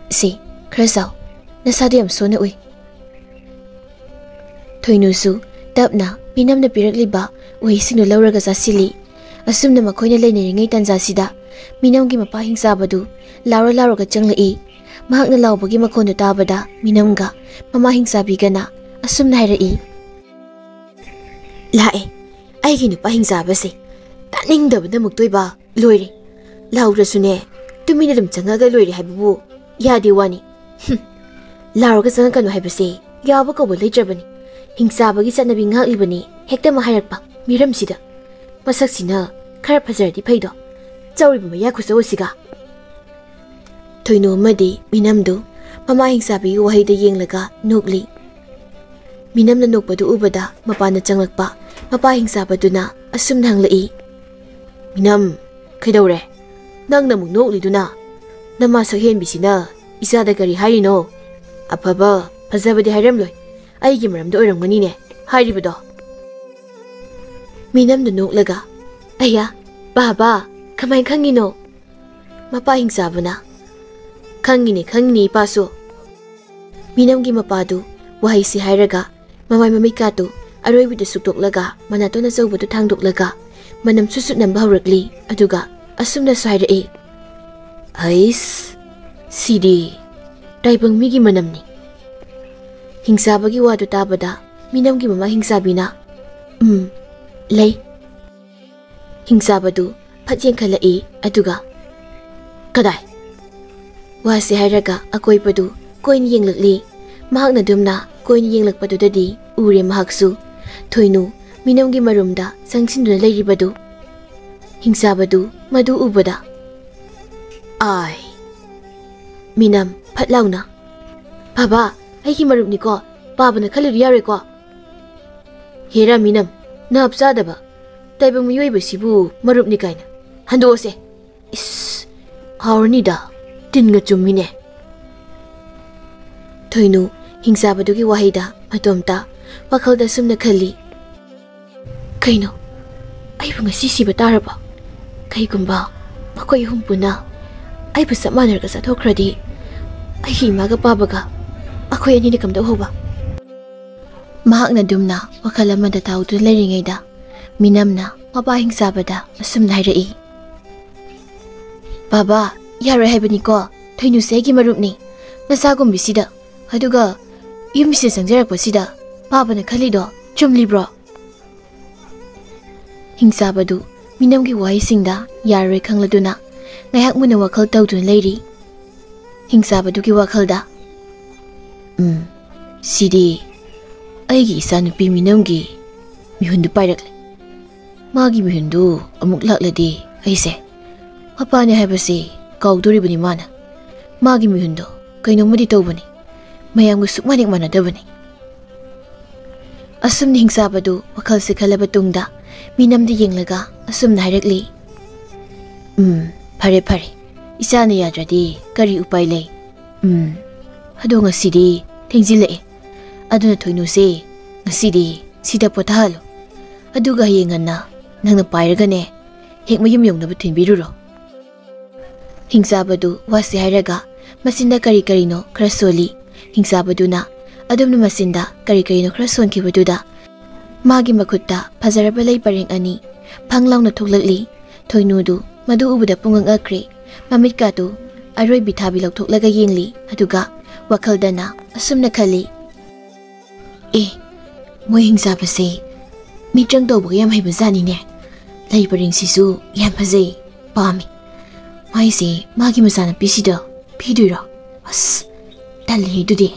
"ꯁꯦ, ꯈꯔ ꯆꯥꯎ꯫ ꯅꯁꯥꯗꯣ ꯌꯥꯝ ꯁꯣꯟꯅ ꯎꯏ꯫" ꯊꯣꯏꯅꯨꯁꯨ ꯇꯞꯅ ꯃꯤꯅꯝꯅ ꯄꯤꯔꯛꯂꯤꯕ ꯎꯍꯩꯁꯤꯡꯗꯨ ꯂꯧꯔꯒ ꯆꯥꯁꯤꯜꯂꯤ꯫ ꯑꯁꯨꯝꯅ ꯃꯈꯣꯏꯅ ꯂꯩꯅꯔꯤꯉꯩ ꯇꯥꯟꯖꯥꯁꯤꯗ ꯃꯤꯅꯝꯒꯤ ꯃꯄꯥ ꯍꯤꯡꯆꯥꯕꯗꯨ ꯂꯥꯎꯔ ꯂꯥꯎꯔꯒ ꯆꯪꯂꯛꯏ꯫ ꯃꯍꯥꯛꯅ ꯂꯥꯎꯕꯒꯤ ꯃꯈꯣꯟꯗꯨ ꯇꯥꯕꯗ ꯃꯤꯅꯝꯒ ꯃꯃꯥ ꯍꯤꯡꯆꯥꯕꯤꯒꯅ ꯑꯁꯨꯝꯅ ꯍꯥꯏꯔꯛꯏ, "ꯂꯥꯛꯑꯦ, ꯑꯩꯒꯤ ꯅꯨꯄꯥ ꯍꯤꯡꯆꯥꯕꯁꯦ꯫ ꯇꯥꯅꯤꯡꯗꯕꯅ ꯃꯨꯛꯇꯣꯏꯕ ꯂꯣꯏꯔꯦ꯫ ꯂꯥꯎꯗ꯭ꯔꯁꯨꯅꯦ, ꯇꯨꯃꯤꯟꯅ ꯑꯗꯨꯝ ꯆꯪꯉꯒ ꯂꯣꯏꯔꯦ ꯍꯥꯏꯕꯕꯨ ꯌꯥꯗꯦ ꯋꯥꯅꯤ꯫ ꯍꯨꯝ, ꯂꯥꯎꯔꯒ ꯆꯪꯉꯛꯀꯅꯨ ꯍꯥꯏꯕꯁꯦ ꯌꯥꯕ ꯀꯧꯕ ꯂꯩꯇ꯭ꯔꯕꯅꯤ꯫ ꯍꯤꯡꯆꯥꯕꯒꯤ ꯆꯠꯅꯕꯤ ꯉꯥꯛꯂꯤꯕꯅꯤ ꯍꯦꯛꯇ ꯑꯃ ꯍꯥꯏꯔꯛꯄ ꯃꯤꯔꯝꯁꯤꯗ꯫ ꯃꯁꯛꯁꯤꯅ ꯈꯔ ꯐꯖꯔꯗꯤ ꯐꯩꯗꯣ, ꯆꯥꯎꯔꯤꯕ ꯃꯌꯥ ꯈꯨꯆꯧ ꯑꯁꯤꯒ꯫" ꯊꯣꯏꯅꯨ ꯑꯃꯗꯤ ꯃꯤꯅꯝꯗꯨ ꯃꯃꯥ ꯍꯤꯡꯆꯥꯕꯤꯒꯤ ꯋꯥꯍꯩꯗ ꯌꯦꯡꯂꯒ ꯅꯣꯛꯂꯤ꯫ ꯃꯤꯅꯝꯅ ꯅꯣꯛꯄꯗꯨ ꯎꯕꯗ ꯃꯄꯥꯅ ꯆꯪꯂꯛꯄ ꯃꯄꯥ ꯍꯤꯡꯆꯥꯕꯗꯨꯅ ꯑꯁꯨꯝꯅ ꯍꯪꯂꯛꯏ, "ꯃꯤꯅꯝ, ꯀꯩꯗꯧꯔꯦ? ꯅꯪꯅ ꯑꯃꯨꯛ ꯅꯣꯛꯂꯤꯗꯨꯅ? ꯅꯃꯥ ꯁꯛꯍꯦꯟꯕꯤꯁꯤꯅ ꯏꯆꯥꯗ ꯀꯔꯤ ꯍꯥꯏꯔꯤꯅꯣ? ꯑꯐꯕ, ꯐꯖꯕꯗꯤ ꯍꯥꯏꯔꯝꯂꯣꯏ꯫ ꯑꯩꯒꯤ ꯃꯔꯝꯗ ꯑꯣꯏꯔꯝꯒꯅꯤꯅꯦ ꯍꯥꯏꯔꯤꯕꯗꯣ?" ꯃꯤꯅꯝꯗꯨ ꯅꯣꯛꯂꯒ, "ꯑꯌꯥ, ꯕꯥꯕꯥ, ꯀꯃꯥꯏ ꯈꯪꯉꯤꯅꯣ?" ꯃꯄꯥ ꯍꯤꯡꯆꯥꯕꯅ, "ꯈꯪꯉꯤꯅꯦ, ꯈꯪꯉꯤꯅꯦ ꯏꯄꯥꯁꯨ꯫" ꯃꯤꯅꯝꯒꯤ ꯃꯄꯥꯗꯨ ꯋꯥꯍꯩꯁꯤ ꯍꯥꯏꯔꯒ ꯃꯃꯥꯏ ꯃꯃꯤꯠꯀꯥꯗꯨ ꯑꯔꯣꯏꯕꯤꯗ ꯁꯨꯛꯇꯣꯛꯂꯒ ꯃꯅꯥꯇꯣꯟ ꯑꯆꯧꯕꯗꯨ ꯊꯥꯡꯗꯣꯛꯂꯒ ꯃꯅꯝ ꯁꯨꯠ ꯁꯨꯠ ꯅꯝꯕ ꯍꯧꯔꯛꯂꯤ꯫ ꯑꯗꯨꯒ ꯑꯁꯨꯝꯅꯁꯨ ꯍꯥꯏꯔꯛꯏ, "ꯍꯩꯁ, ꯁꯤꯗꯤ ꯇꯥꯏꯕꯪ ꯃꯤꯒꯤ ꯃꯅꯝꯅꯤ꯫" ꯍꯤꯡꯆꯥꯕꯒꯤ ꯋꯥꯗꯨ ꯇꯥꯕꯗ ꯃꯤꯅꯝꯒꯤ ꯃꯃꯥ ꯍꯤꯡꯆꯥꯕꯤꯅ, "ꯎꯝ, ꯂꯩ꯫" ꯍꯤꯡꯆꯥꯕꯗꯨ ꯐꯠ ꯌꯦꯡꯈꯠꯂꯛꯏ꯫ ꯑꯗꯨꯒ, "ꯀꯗꯥꯏ?" ꯋꯥꯁꯤ ꯍꯥꯏꯔꯒ ꯑꯀꯣꯏꯕꯗꯨ ꯀꯣꯏꯅ ꯌꯦꯡꯂꯛꯂꯤ꯫ ꯃꯍꯥꯛꯅ ꯑꯗꯨꯝꯅ ꯀꯣꯏꯅ ꯌꯦꯡꯂꯛꯄꯗꯨꯗꯗꯤ ꯎꯔꯦ ꯃꯍꯥꯛꯁꯨ ꯊꯣꯏꯅꯨ ꯃꯤꯅꯝꯒꯤ ꯃꯔꯨꯝꯗ ꯆꯪꯁꯤꯟꯗꯨꯅ ꯂꯩꯔꯤꯕꯗꯨ꯫ ꯍꯤꯡꯆꯥꯕꯗꯨ ꯃꯗꯨ ꯎꯕꯗ, "ꯑꯥꯏ!" ꯃꯤꯅꯝ ꯐꯠ ꯂꯥꯎꯅ, "ꯕꯥꯕꯥ, ꯑꯩꯒꯤ ꯃꯔꯨꯞꯅꯤꯀꯣ, ꯄꯥꯕꯅ ꯈꯜꯂꯤꯗꯨ ꯌꯥꯔꯣꯏꯀꯣ?" "ꯍꯦꯔꯥ ꯃꯤꯅꯝ, ꯅꯥꯞ ꯆꯥꯗꯕ, ꯇꯥꯏꯕꯪ ꯃꯤꯑꯣꯏꯕꯁꯤꯕꯨ ꯃꯔꯨꯞꯅꯤ ꯀꯥꯏꯅ꯫ ꯍꯟꯗꯣꯛꯑꯁꯦ꯫ ꯏꯁ, ꯍꯥꯎꯔꯅꯤꯗ, ꯇꯤꯟꯒ ꯆꯨꯝꯃꯤꯅꯦ꯫" ꯊꯣꯏꯅꯨ ꯍꯤꯡꯆꯥꯕꯗꯨꯒꯤ ꯋꯥꯍꯩꯗ ꯃꯇꯣꯝꯇ ꯋꯥꯈꯜꯗ ꯁꯨꯝꯅ ꯈꯜꯂꯤ, "ꯀꯩꯅꯣ, ꯑꯩꯕꯨ ꯉꯁꯤ ꯁꯤꯕ ꯇꯥꯔꯕꯣ? ꯀꯩꯒꯨꯝꯕ ꯃꯈꯣꯏ ꯑꯍꯨꯝ ꯄꯨꯟꯅ ꯑꯩꯕꯨ ꯆꯞ ꯃꯥꯟꯅꯔꯒ ꯆꯥꯊꯣꯛꯈ꯭ꯔꯗꯤ, ꯑꯩꯒꯤ ꯏꯃꯥꯒ ꯄꯥꯕꯒ ꯑꯩꯈꯣꯏ ꯑꯅꯤꯅ ꯀꯝꯗꯧꯍꯧꯕ?" ꯃꯍꯥꯛꯅ ꯑꯗꯨꯝꯅ ꯋꯥꯈꯜ ꯑꯃꯗ ꯇꯥꯎꯗꯨꯅ ꯂꯩꯔꯤꯉꯩꯗ, ꯃꯤꯅꯝꯅ ꯃꯄꯥ ꯍꯤꯡꯆꯥꯕꯗ ꯑꯁꯨꯝꯅ ꯍꯥꯏꯔꯛꯏ, "ꯕꯥꯕꯥ, ꯌꯥꯔꯣꯏ ꯍꯥꯏꯕꯅꯤꯀꯣ, ꯊꯣꯏꯅꯨꯁꯦ ꯑꯩꯒꯤ ꯃꯔꯨꯞꯅꯤ꯫ ꯃꯆꯥꯒꯨꯝꯕꯤꯁꯤꯗ, ꯑꯗꯨꯒ ꯌꯨꯝꯁꯤꯗ ꯆꯪꯖꯔꯛꯄꯁꯤꯗ ꯄꯥꯕꯅ ꯈꯜꯂꯤꯗꯣ ꯆꯨꯝꯂꯤꯕ꯭ꯔꯣ?" ꯍꯤꯡꯆꯥꯕꯗꯨ ꯃꯤꯅꯝꯒꯤ ꯋꯥꯍꯩꯁꯤꯡꯗ ꯌꯥꯔꯣꯏ ꯈꯪꯂꯗꯨꯅ ꯉꯥꯏꯍꯥꯛ ꯃꯨꯟꯅ ꯋꯥꯈꯜ ꯇꯧꯗꯨꯅ ꯂꯩꯔꯤ꯫ ꯍꯤꯡꯆꯥꯕꯗꯨꯒꯤ ꯋꯥꯈꯜꯗ, "ꯎꯝ, ꯁꯤꯗꯤ ꯑꯩꯒꯤ ꯏꯆꯥꯅꯨꯄꯤ ꯃꯤꯅꯝꯒꯤ ꯃꯤꯍꯨꯟꯗꯨ ꯄꯥꯏꯔꯛꯂꯦ꯫ ꯃꯥꯒꯤ ꯃꯤꯍꯨꯟꯗꯨ ꯑꯃꯨꯛ ꯂꯥꯛꯂꯗꯤ ꯑꯩꯁꯦ ꯃꯄꯥꯅꯦ ꯍꯥꯏꯕꯁꯤ ꯀꯥꯎꯗꯣꯔꯤꯕꯅꯤ ꯃꯥꯅ꯫ ꯃꯥꯒꯤ ꯃꯤꯍꯨꯟꯗꯣ ꯀꯩꯅꯣꯝꯃꯗꯤ ꯇꯧꯕꯅꯤ꯫ ꯃꯌꯥꯝꯒ ꯁꯨꯛꯃꯥꯟ ꯍꯦꯛ ꯃꯥꯟꯅꯗꯕꯅꯤ꯫" ꯑꯁꯨꯝꯅ ꯍꯤꯡꯆꯥꯕꯗꯨ ꯋꯥꯈꯜꯁꯦ ꯈꯜꯂꯕ ꯇꯨꯡꯗ ꯃꯤꯅꯝꯗ ꯌꯦꯡꯂꯒ ꯑꯁꯨꯝꯅ ꯍꯥꯏꯔꯛꯂꯤ, "ꯎꯝ, ꯐꯔꯦ ꯐꯔꯦ, ꯏꯆꯥꯅ ꯌꯥꯗ꯭ꯔꯗꯤ ꯀꯔꯤ ꯎꯄꯥꯏ ꯂꯩ? ꯎꯝ, ꯑꯗꯣ ꯉꯁꯤꯗꯤ ꯊꯦꯡꯖꯤꯜꯂꯛꯑꯦ, ꯑꯗꯨꯅ ꯊꯣꯏꯅꯨꯁꯦ ꯉꯁꯤꯗꯤ ꯁꯤꯗ ꯄꯣꯊꯥꯍꯜꯂꯣ꯫ ꯑꯗꯨꯒ ꯍꯌꯦꯡ ꯉꯟꯅ ꯅꯪꯅ ꯄꯥꯏꯔꯒꯅꯦ, ꯍꯦꯛ ꯃꯌꯨꯝ ꯌꯧꯅꯕ ꯊꯤꯟꯕꯤꯔꯨꯔꯣ꯫" ꯍꯤꯡꯆꯥꯕꯗꯨ ꯋꯥꯁꯤ ꯍꯥꯏꯔꯒ ꯃꯆꯤꯟꯗ ꯀꯔꯤ ꯀꯔꯤꯅꯣ ꯈꯔ ꯁꯣꯜꯂꯤ꯫ ꯍꯤꯡꯆꯥꯕꯗꯨꯅ ꯑꯗꯨꯝꯅ ꯃꯆꯤꯟꯗ ꯀꯔꯤ ꯀꯔꯤꯅꯣ ꯈꯔ ꯁꯣꯟꯈꯤꯕꯗꯨꯗ ꯃꯥꯒꯤ ꯃꯈꯨꯠꯇ ꯐꯖꯔꯕ ꯂꯩ ꯄꯔꯦꯡ ꯑꯅꯤ ꯐꯪ ꯂꯥꯎꯅ ꯊꯣꯛꯂꯛꯂꯤ꯫ ꯊꯣꯏꯅꯨꯗꯨ ꯃꯗꯨ ꯎꯕꯗ ꯄꯨꯡꯉꯛ ꯉꯛꯈ꯭ꯔꯦ꯫ ꯃꯃꯤꯠꯀꯥꯗꯨ ꯑꯔꯣꯏꯕꯤ ꯊꯥꯕꯤ ꯂꯧꯊꯣꯛꯂꯒ ꯌꯦꯡꯂꯤ꯫ ꯑꯗꯨꯒ ꯋꯥꯈꯜꯗꯅ ꯑꯁꯨꯝꯅ ꯈꯜꯂꯤ, "ꯑꯦ, ꯃꯣꯏ ꯍꯤꯡꯆꯥꯕꯁꯦ ꯃꯤꯇ꯭ꯔꯪ ꯇꯧꯕꯒ ꯌꯥꯝ ꯍꯩꯕ ꯖꯥꯠꯅꯤꯅꯦ꯫ ꯂꯩ ꯄꯔꯦꯡꯁꯤꯁꯨ ꯌꯥꯝ ꯐꯖꯩ, ꯄꯥꯝꯃꯤ꯫ ꯃꯥꯏꯁꯦ ꯃꯥꯒꯤ ꯃꯆꯥꯅꯨꯄꯤꯁꯤꯗ ꯄꯤꯗꯣꯏꯔꯣ? ꯑꯁ, ꯇꯜꯂꯤꯍꯦ ꯑꯗꯨꯗꯤ꯫"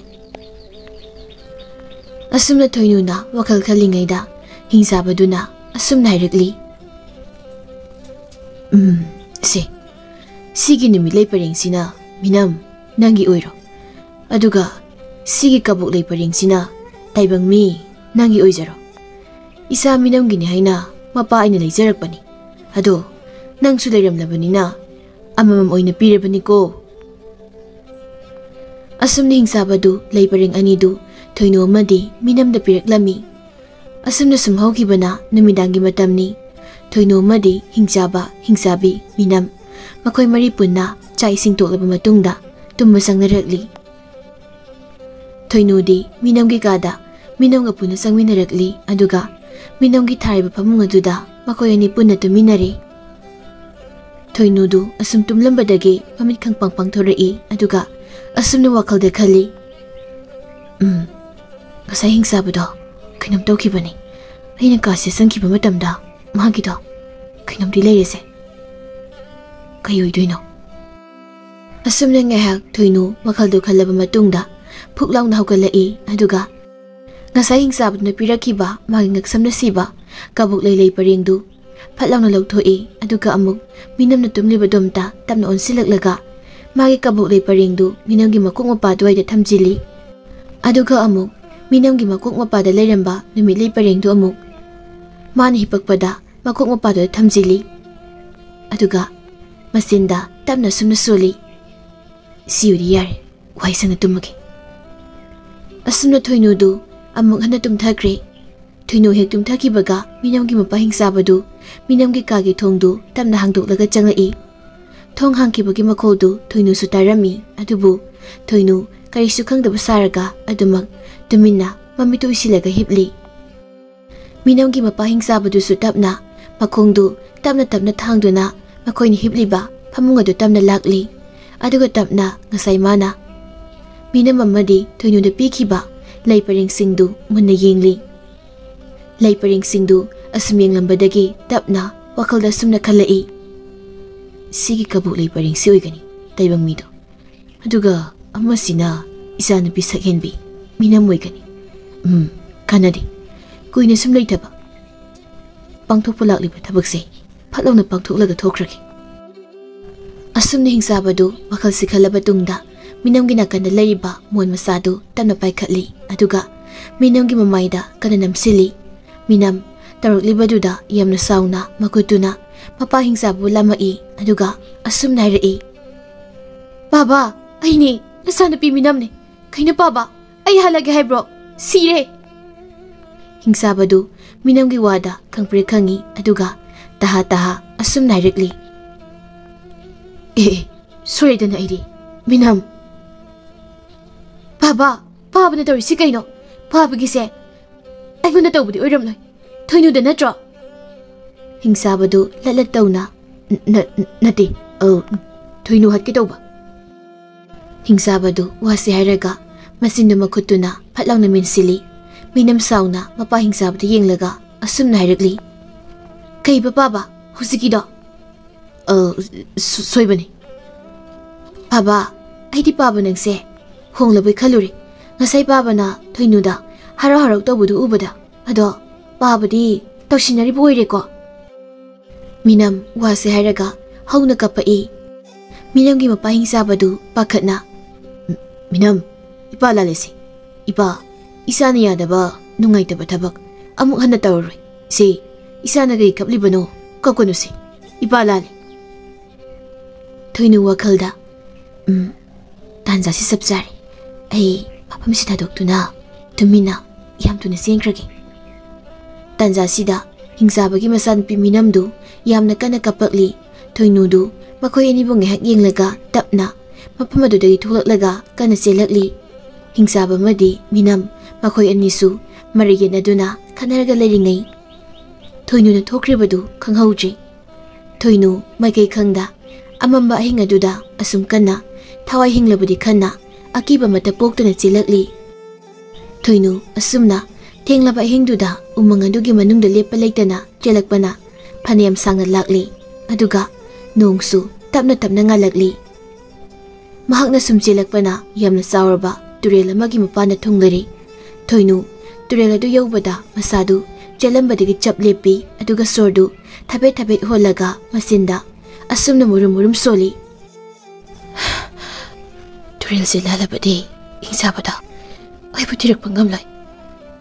ꯑꯁꯨꯝꯅ ꯊꯣꯏꯅꯨꯅ ꯋꯥꯈꯜ ꯈꯜꯂꯤꯉꯩꯗ ꯍꯤꯡꯆꯥꯕꯗꯨꯅ ꯑꯁꯨꯝꯅ ꯍꯥꯏꯔꯛꯂꯤ, ꯎꯝ, ꯁꯦ, ꯁꯤꯒꯤ ꯅꯨꯃꯤꯠꯂꯩ ꯄꯔꯦꯡꯁꯤꯅ ꯃꯤꯅꯝ ꯅꯪꯒꯤ ꯑꯣꯏꯔꯣ, ꯑꯗꯨꯒ ꯁꯤꯒꯤ ꯀꯕꯣꯛꯂꯩ ꯄꯔꯦꯡꯁꯤꯅ ꯇꯥꯏꯕꯪ ꯃꯤ ꯅꯪꯒꯤ ꯑꯣꯏꯖꯔꯣ꯫ ꯏꯁꯥ ꯃꯤꯅꯝꯒꯤꯅꯤ ꯍꯥꯏꯅ ꯃꯄꯥ ꯑꯩꯅ ꯂꯩꯖꯔꯛꯄꯅꯤ꯫ ꯑꯗꯣ ꯅꯪꯁꯨ ꯂꯩꯔꯝꯂꯕꯅꯤꯅ ꯑꯃꯃꯝ ꯑꯣꯏꯅ ꯄꯤꯔꯕꯅꯤꯀꯣ꯫ ꯑꯁꯨꯝꯅ ꯍꯤꯡꯆꯥꯕꯗꯨ ꯂꯩ ꯄꯔꯦꯡ ꯑꯅꯤꯗꯨ ꯊꯣꯏꯅꯨ ꯑꯃꯗꯤ ꯃꯤꯅꯝꯗ ꯄꯤꯔꯛꯂꯝꯃꯤ꯫ ꯑꯁꯨꯝꯅ ꯁꯨꯝ ꯍꯧꯈꯤꯕꯅ ꯅꯨꯃꯤꯗꯥꯡꯒꯤ ꯃꯇꯝꯅꯤ꯫ ꯊꯣꯏꯅꯨ ꯑꯃꯗꯤ ꯍꯤꯡꯆꯥꯕ, ꯍꯤꯡꯆꯥꯕꯤ, ꯃꯤꯅꯝ, ꯃꯈꯣꯏ ꯃꯔꯤ ꯄꯨꯟꯅ ꯆꯥꯛ ꯏꯁꯤꯡ ꯇꯣꯛꯂꯕ ꯃꯇꯨꯡꯗ ꯇꯨꯝꯕ ꯆꯪꯅꯔꯛꯂꯤ꯫ ꯊꯣꯏꯅꯨꯗꯤ ꯃꯤꯅꯝꯒꯤ ꯀꯥꯗ ꯃꯤꯅꯝꯒ ꯄꯨꯟꯅ ꯆꯪꯃꯤꯟꯅꯔꯛꯂꯤ, ꯑꯗꯨꯒ ꯃꯤꯅꯝꯒꯤ ꯊꯥꯔꯤꯕ ꯐꯃꯨꯡ ꯑꯗꯨꯗ ꯃꯈꯣꯏ ꯑꯅꯤ ꯄꯨꯟꯅ ꯇꯨꯝꯃꯤꯟꯅꯔꯦ꯫ ꯊꯣꯏꯅꯨꯗꯨ ꯑꯁꯨꯝ ꯇꯨꯝꯂꯝꯕꯗꯒꯤ ꯃꯃꯤꯠ ꯈꯪꯄꯥꯡ ꯄꯥꯡꯊꯣꯔꯛꯏ, ꯑꯗꯨꯒ ꯑꯁꯨꯝꯅ ꯋꯥꯈꯜꯗ ꯈꯜꯂꯤ, "ꯎꯝ, ꯉꯁꯥꯏ ꯍꯤꯡꯆꯥꯕꯗꯣ ꯀꯩꯅꯣꯝ ꯇꯧꯈꯤꯕꯅꯤ꯫ ꯑꯩꯅ ꯀꯥꯁꯦ ꯆꯪꯈꯤꯕ ꯃꯇꯝꯗ ꯃꯥꯒꯤꯗꯣ ꯀꯩꯅꯣꯝꯗꯤ ꯂꯩꯔꯦꯁꯦ꯫ ꯀꯩ ꯑꯣꯏꯗꯣꯏꯅꯣ?" ꯑꯁꯨꯝꯅ ꯉꯥꯏꯍꯥꯛ ꯊꯣꯏꯅꯨ ꯋꯥꯈꯜꯗꯨ ꯈꯜꯂꯕ ꯃꯇꯨꯡꯗ ꯐꯨꯛ ꯂꯥꯎꯅ ꯍꯧꯒꯠꯂꯛꯏ, ꯑꯗꯨꯒ ꯉꯁꯥꯏ ꯍꯤꯡꯆꯥꯕꯗꯨꯅ ꯄꯤꯔꯛꯈꯤꯕ ꯃꯥꯒꯤ ꯉꯛꯁꯝꯅ ꯁꯤꯕ ꯀꯕꯣꯛꯂꯩ ꯂꯩ ꯄꯔꯦꯡꯗꯨ ꯐꯠ ꯂꯥꯎꯅ ꯂꯧꯊꯣꯛꯏ, ꯑꯗꯨꯒ ꯑꯃꯨꯛ ꯃꯤꯅꯝꯅ ꯇꯨꯝꯂꯤꯕꯗꯣꯝꯇ ꯇꯞꯅ ꯑꯣꯟꯁꯤꯜꯂꯛꯂꯒ ꯃꯥꯒꯤ ꯀꯕꯣꯛꯂꯩ ꯄꯔꯦꯡꯗꯨ ꯃꯤꯅꯝꯒꯤ ꯃꯀꯣꯛ ꯃꯄꯥ ꯑꯗꯨꯋꯥꯏꯗ ꯊꯝꯖꯤꯜꯂꯤ꯫ ꯑꯗꯨꯒ ꯑꯃꯨꯛ ꯃꯤꯅꯝꯒꯤ ꯃꯀꯣꯛ ꯃꯄꯥꯗ ꯂꯩꯔꯝꯕ ꯅꯨꯃꯤꯠꯂꯩ ꯄꯔꯦꯡꯗꯨ ꯑꯃꯨꯛ ꯃꯥꯅ ꯍꯤꯄꯛꯄꯗ ꯃꯀꯣꯛ ꯃꯄꯥꯗꯨꯗ ꯊꯝꯖꯤꯜꯂꯤ꯫ ꯑꯗꯨꯒ ꯃꯆꯤꯟꯗ ꯇꯞꯅ ꯁꯨꯝꯅ ꯁꯣꯜꯂꯤ, "ꯁꯤꯕꯨꯗꯤ ꯌꯥꯔꯦ, ꯋꯥꯏ ꯁꯪꯅ ꯇꯨꯝꯃꯒꯦ"꯫ ꯑꯁꯨꯝꯅ ꯊꯣꯏꯅꯨꯗꯨ ꯑꯃꯨꯛ ꯍꯟꯅ ꯇꯨꯝꯊꯈ꯭ꯔꯦ꯫ ꯊꯣꯏꯅꯨ ꯍꯦꯛ ꯇꯨꯝꯊꯈꯤꯕꯒ ꯃꯤꯅꯝꯒꯤ ꯃꯄꯥ ꯍꯤꯡꯆꯥꯕꯗꯨ ꯃꯤꯅꯝꯒꯤ ꯀꯥꯒꯤ ꯊꯣꯡꯗꯨ ꯇꯞꯅ ꯍꯥꯡꯗꯣꯛꯂꯒ ꯆꯪꯂꯛꯏ꯫ ꯊꯣꯡ ꯍꯥꯡꯈꯤꯕꯒꯤ ꯃꯈꯣꯜꯗꯨ ꯊꯣꯏꯅꯨꯁꯨ ꯇꯥꯔꯝꯃꯤ, ꯑꯗꯨꯕꯨ ꯊꯣꯏꯅꯨ ꯀꯔꯤꯁꯨ ꯈꯪꯗꯕ ꯁꯥꯔꯒ ꯑꯗꯨꯃꯛ ꯇꯨꯃꯤꯟꯅ ꯃꯃꯤꯠꯇꯨ ꯎꯏꯁꯤꯜꯂꯒ ꯍꯤꯞꯂꯤ꯫ ꯃꯤꯅꯝꯒꯤ ꯃꯄꯥ ꯍꯤꯡꯆꯥꯕꯗꯨꯁꯨ ꯇꯞꯅ ꯃꯈꯣꯡꯗꯨ ꯇꯞꯅ ꯇꯞꯅ ꯊꯥꯡꯗꯨꯅ ꯃꯈꯣꯏꯅ ꯍꯤꯞꯂꯤꯕ ꯐꯃꯨꯡ ꯑꯗꯨ ꯇꯞꯅ ꯂꯥꯛꯂꯤ꯫ ꯑꯗꯨꯒ ꯇꯞꯅ ꯉꯁꯥꯏ ꯃꯥꯅ ꯃꯤꯅꯝ ꯑꯃꯗꯤ ꯊꯣꯏꯅꯨꯗ ꯄꯤꯈꯤꯕ ꯂꯩ ꯄꯔꯦꯡꯁꯤꯡꯗꯨ ꯃꯨꯟꯅ ꯌꯦꯡꯂꯤ꯫ ꯂꯩ ꯄꯔꯦꯡꯁꯤꯡꯗꯨ ꯑꯁꯨꯝ ꯌꯦꯡꯂꯝꯕꯗꯒꯤ ꯇꯞꯅ ꯋꯥꯈꯜꯗ ꯑꯁꯨꯝꯅ ꯈꯜꯂꯛꯏ, "ꯁꯤꯒꯤ ꯀꯕꯣꯛ ꯂꯩ ꯄꯔꯦꯡꯁꯤ ꯑꯣꯏꯒꯅꯤ ꯇꯥꯏꯕꯪ ꯃꯤꯗꯣ꯫ ꯑꯗꯨꯒ ꯑꯃꯁꯤꯅ ꯏꯆꯥꯅꯨꯄꯤ ꯁꯛꯍꯦꯟꯕꯤ ꯃꯤꯅꯝ ꯑꯣꯏꯒꯅꯤ꯫ ꯎꯝ, ꯀꯥꯟꯅꯗꯦ꯫ ꯀꯨꯏꯅ ꯁꯨꯝ ꯂꯩꯊꯕ꯫ ꯄꯥꯡꯊꯣꯛꯄ ꯂꯥꯛꯂꯤꯕ ꯊꯕꯛꯁꯦ ꯐꯠ ꯂꯥꯎꯅ ꯄꯥꯡꯊꯣꯛꯂꯒ ꯊꯣꯛꯈ꯭ꯔꯒꯦ꯫ ꯑꯁꯨꯝꯅ ꯍꯤꯡꯆꯥꯕꯗꯨ ꯋꯥꯈꯜ ꯁꯤꯈꯠꯂꯕ ꯇꯨꯡꯗ ꯃꯤꯅꯝꯒꯤ ꯅꯥꯀꯟꯗ ꯂꯩꯔꯤꯕ ꯃꯣꯟ ꯃꯆꯥꯗꯨ ꯇꯞꯅ ꯄꯥꯏꯈꯠꯂꯤ, ꯑꯗꯨꯒ ꯃꯤꯅꯝꯒꯤ ꯃꯃꯥꯏꯗ ꯀꯟꯅ ꯅꯝꯁꯤꯜꯂꯤ꯫ ꯃꯤꯅꯝ ꯇꯧꯔꯛꯂꯤꯕꯗꯨꯗ ꯌꯥꯝꯅ ꯁꯥꯎꯅ ꯃꯈꯨꯠꯇꯨꯅ ꯃꯄꯥ ꯍꯤꯡꯆꯥꯕꯕꯨ ꯂꯥꯝꯃꯛꯏ, ꯑꯗꯨꯒ ꯑꯁꯨꯝꯅ ꯍꯥꯏꯔꯛꯏ, "ꯄꯥꯕ, ꯑꯩꯅꯦ, ꯅꯆꯥꯅꯨꯄꯤ ꯃꯤꯅꯝꯅꯦ꯫ ꯀꯩꯅꯣ ꯄꯥꯕ, ꯑꯩ ꯍꯜꯂꯒꯦ ꯍꯥꯏꯕ꯭ꯔꯣ? ꯁꯤꯔꯦ!" ꯍꯤꯡꯆꯥꯕꯗꯨ ꯃꯤꯅꯝꯒꯤ ꯋꯥꯗ ꯈꯪꯄ꯭ꯔꯦꯛ ꯈꯪꯉꯤ, ꯑꯗꯨꯒ ꯇꯍꯥ ꯇꯍꯥ ꯑꯁꯨꯝꯅ ꯍꯥꯏꯔꯛꯂꯤ, "ꯑꯦ, ꯑꯦ, ꯁꯣꯏꯔꯦꯗꯅ ꯑꯩꯗꯤ, ꯃꯤꯅꯝ꯫ ꯄꯥꯕ, ꯄꯥꯕꯅ ꯇꯧꯔꯤꯁꯤ ꯀꯩꯅꯣ? ꯄꯥꯕꯒꯤꯁꯦ ꯑꯩꯉꯣꯟꯗ ꯇꯧꯕꯗꯤ ꯑꯣꯏꯔꯝꯂꯣꯏ, ꯊꯣꯏꯅꯨꯗ ꯅꯠꯇ꯭ꯔꯣ?" ꯍꯤꯡꯆꯥꯕꯗꯨ ꯂꯠ ꯂꯠ ꯇꯧꯅ, "ꯅ-, ꯅ-, ꯅꯠꯇꯦ, ꯑ, ꯊꯣꯏꯅꯨ ꯍꯠꯀꯦ ꯇꯧꯕ꯫" ꯍꯤꯡꯆꯥꯕꯗꯨ ꯋꯥꯁꯤ ꯍꯥꯏꯔꯒ ꯃꯆꯤꯟꯗꯨ ꯃꯈꯨꯠꯇꯨꯅ ꯐꯠ ꯂꯥꯎꯅ ꯃꯦꯟꯁꯤꯜꯂꯤ꯫ ꯃꯤꯅꯝ ꯁꯥꯎꯅ ꯃꯄꯥ ꯍꯤꯡꯆꯥꯕꯗꯨ ꯌꯦꯡꯂꯒ ꯑꯁꯨꯝꯅ ꯍꯥꯏꯔꯛꯂꯤ, "ꯀꯩꯕ ꯄꯥꯕ, ꯍꯧꯖꯤꯛꯀꯤꯗꯣ?" "ꯑ, ꯁꯣ-, ꯁꯣꯏꯕꯅꯤ꯫" "ꯄꯥꯕ, ꯑꯩꯗꯤ ꯄꯥꯕ ꯅꯪꯁꯦ ꯍꯣꯡꯂꯕꯣꯏ ꯈꯜꯂꯨꯔꯦ꯫ ꯉꯁꯥꯏ ꯄꯥꯕꯅ ꯊꯣꯏꯅꯨꯗ ꯍꯔꯥꯎ ꯍꯔꯥꯎ ꯇꯧꯕꯗꯨ ꯎꯕꯗ꯫ ꯑꯗꯣ ꯄꯥꯕꯗꯤ ꯇꯧꯁꯤꯟꯅꯔꯤꯕ ꯑꯣꯏꯔꯦꯀꯣ?" ꯃꯤꯅꯝ ꯋꯥꯁꯦ ꯍꯥꯏꯔꯒ ꯍꯧꯅ ꯀꯞꯄꯛꯏ꯫ ꯃꯤꯅꯝꯒꯤ ꯃꯄꯥ ꯍꯤꯡꯆꯥꯕꯗꯨ ꯄꯥꯈꯠꯅ, "ꯃꯤꯅꯝ, ꯏꯄꯥ ꯂꯥꯜꯂꯦꯁꯦ꯫ ꯏꯄꯥ, ꯏꯆꯥꯅ ꯌꯥꯗꯕ, ꯅꯨꯡꯉꯥꯏꯇꯕ ꯊꯕꯛ ꯑꯃꯨꯛ ꯍꯟꯅ ꯇꯧꯔꯔꯣꯏ꯫ ꯁꯦ, ꯏꯆꯥꯅ ꯀꯔꯤ ꯀꯞꯂꯤꯕꯅꯣ? ꯀꯞꯀꯅꯨꯁꯦ꯫ ꯏꯄꯥ ꯂꯥꯜꯂꯦ꯫" ꯊꯣꯏꯅꯨ ꯋꯥꯈꯜꯗ, "ꯎꯝ, ꯇꯥꯟꯖꯥꯁꯤ ꯆꯞ ꯆꯥꯔꯦ꯫ ꯑꯩ ꯃꯐꯝꯁꯤ ꯊꯥꯗꯣꯛꯇꯨꯅ ꯇꯨꯃꯤꯟꯅ ꯌꯥꯝ ꯊꯨꯅ ꯆꯦꯟꯈ꯭ꯔꯒꯦ꯫" ꯇꯥꯟꯖꯥꯁꯤꯗ ꯍꯤꯡꯆꯥꯕꯒꯤ ꯃꯆꯥꯅꯨꯄꯤ ꯃꯤꯅꯝꯗꯨ ꯌꯥꯝꯅ ꯀꯟꯅ ꯀꯞꯄꯛꯂꯤ꯫ ꯊꯣꯏꯅꯨꯗꯨ ꯃꯈꯣꯏ ꯑꯅꯤꯕꯨ ꯉꯥꯏꯍꯥꯛ ꯌꯦꯡꯂꯒ ꯇꯞꯅ ꯃꯐꯝ ꯑꯗꯨꯗꯒꯤ ꯊꯣꯛꯂꯛꯂꯒ ꯀꯟꯅ ꯆꯦꯜꯂꯛꯂꯤ꯫ ꯍꯤꯡꯆꯥꯕ ꯑꯃꯗꯤ ꯃꯤꯅꯝ ꯃꯈꯣꯏ ꯑꯅꯤꯁꯨ ꯃꯔꯩ ꯌꯦꯠꯅꯗꯨꯅ ꯈꯟꯅꯔꯒ ꯂꯩꯔꯤꯉꯩ, ꯊꯣꯏꯅꯨꯅ ꯊꯣꯛꯈ꯭ꯔꯤꯕꯗꯨ ꯈꯪꯍꯧꯗ꯭ꯔꯤ꯫ ꯊꯣꯏꯅꯨ ꯃꯥꯏꯀꯩ ꯈꯪꯗ ꯑꯃꯝꯕ ꯑꯍꯤꯡ ꯑꯗꯨꯗ ꯑꯁꯨꯝ ꯀꯟꯅ ꯊꯋꯥꯏ ꯍꯤꯡꯂꯕꯗꯤ ꯈꯟꯅ ꯑꯀꯤꯕ ꯑꯃꯠꯇ ꯄꯣꯛꯇꯅ ꯆꯦꯜꯂꯛꯂꯤ꯫ ꯊꯣꯏꯅꯨ ꯑꯁꯨꯝꯅ ꯊꯦꯡꯂꯕ ꯑꯍꯤꯡꯗꯨꯗ ꯎꯃꯪ ꯑꯗꯨꯒꯤ ꯃꯅꯨꯡꯗ ꯂꯦꯞꯄ ꯂꯩꯇꯅ ꯆꯦꯜꯂꯛꯄꯅ ꯐꯅꯌꯥꯝ ꯁꯥꯡꯅ ꯂꯥꯛꯂꯤ, ꯑꯗꯨꯒ ꯅꯣꯡꯁꯨ ꯇꯞꯅ ꯇꯞꯅ ꯉꯥꯜꯂꯛꯂꯤ꯫ ꯃꯍꯥꯛꯅ ꯁꯨꯝ ꯆꯦꯜꯂꯛꯄꯅ ꯌꯥꯝꯅ ꯆꯥꯎꯔꯕ ꯇꯨꯔꯦꯜ ꯑꯃꯒꯤ ꯃꯄꯥꯟꯗ ꯊꯨꯡꯂꯔꯦ꯫ ꯊꯣꯏꯅꯨ ꯇꯨꯔꯦꯜ ꯑꯗꯨ ꯌꯧꯕꯗ ꯃꯁꯥꯗꯨ ꯆꯦꯜꯂꯝꯕꯗꯒꯤ ꯆꯞ ꯂꯦꯞꯄꯤ, ꯑꯗꯨꯒ ꯁꯣꯔꯗꯨ ꯊꯕꯦꯠ ꯊꯕꯦꯠ ꯍꯣꯜꯂꯒ ꯃꯆꯤꯟꯗ ꯑꯁꯨꯝꯅ ꯃꯨꯔꯨꯝ ꯃꯨꯔꯨꯝ ꯁꯣꯜꯂꯤ꯫ "ꯇꯨꯔꯦꯜꯁꯦ ꯂꯥꯜꯂꯕꯗꯤ ꯍꯤꯡꯆꯥꯕꯗꯣ ꯑꯩꯕꯨ ꯊꯤꯔꯛꯄ ꯉꯝꯂꯣꯏ꯫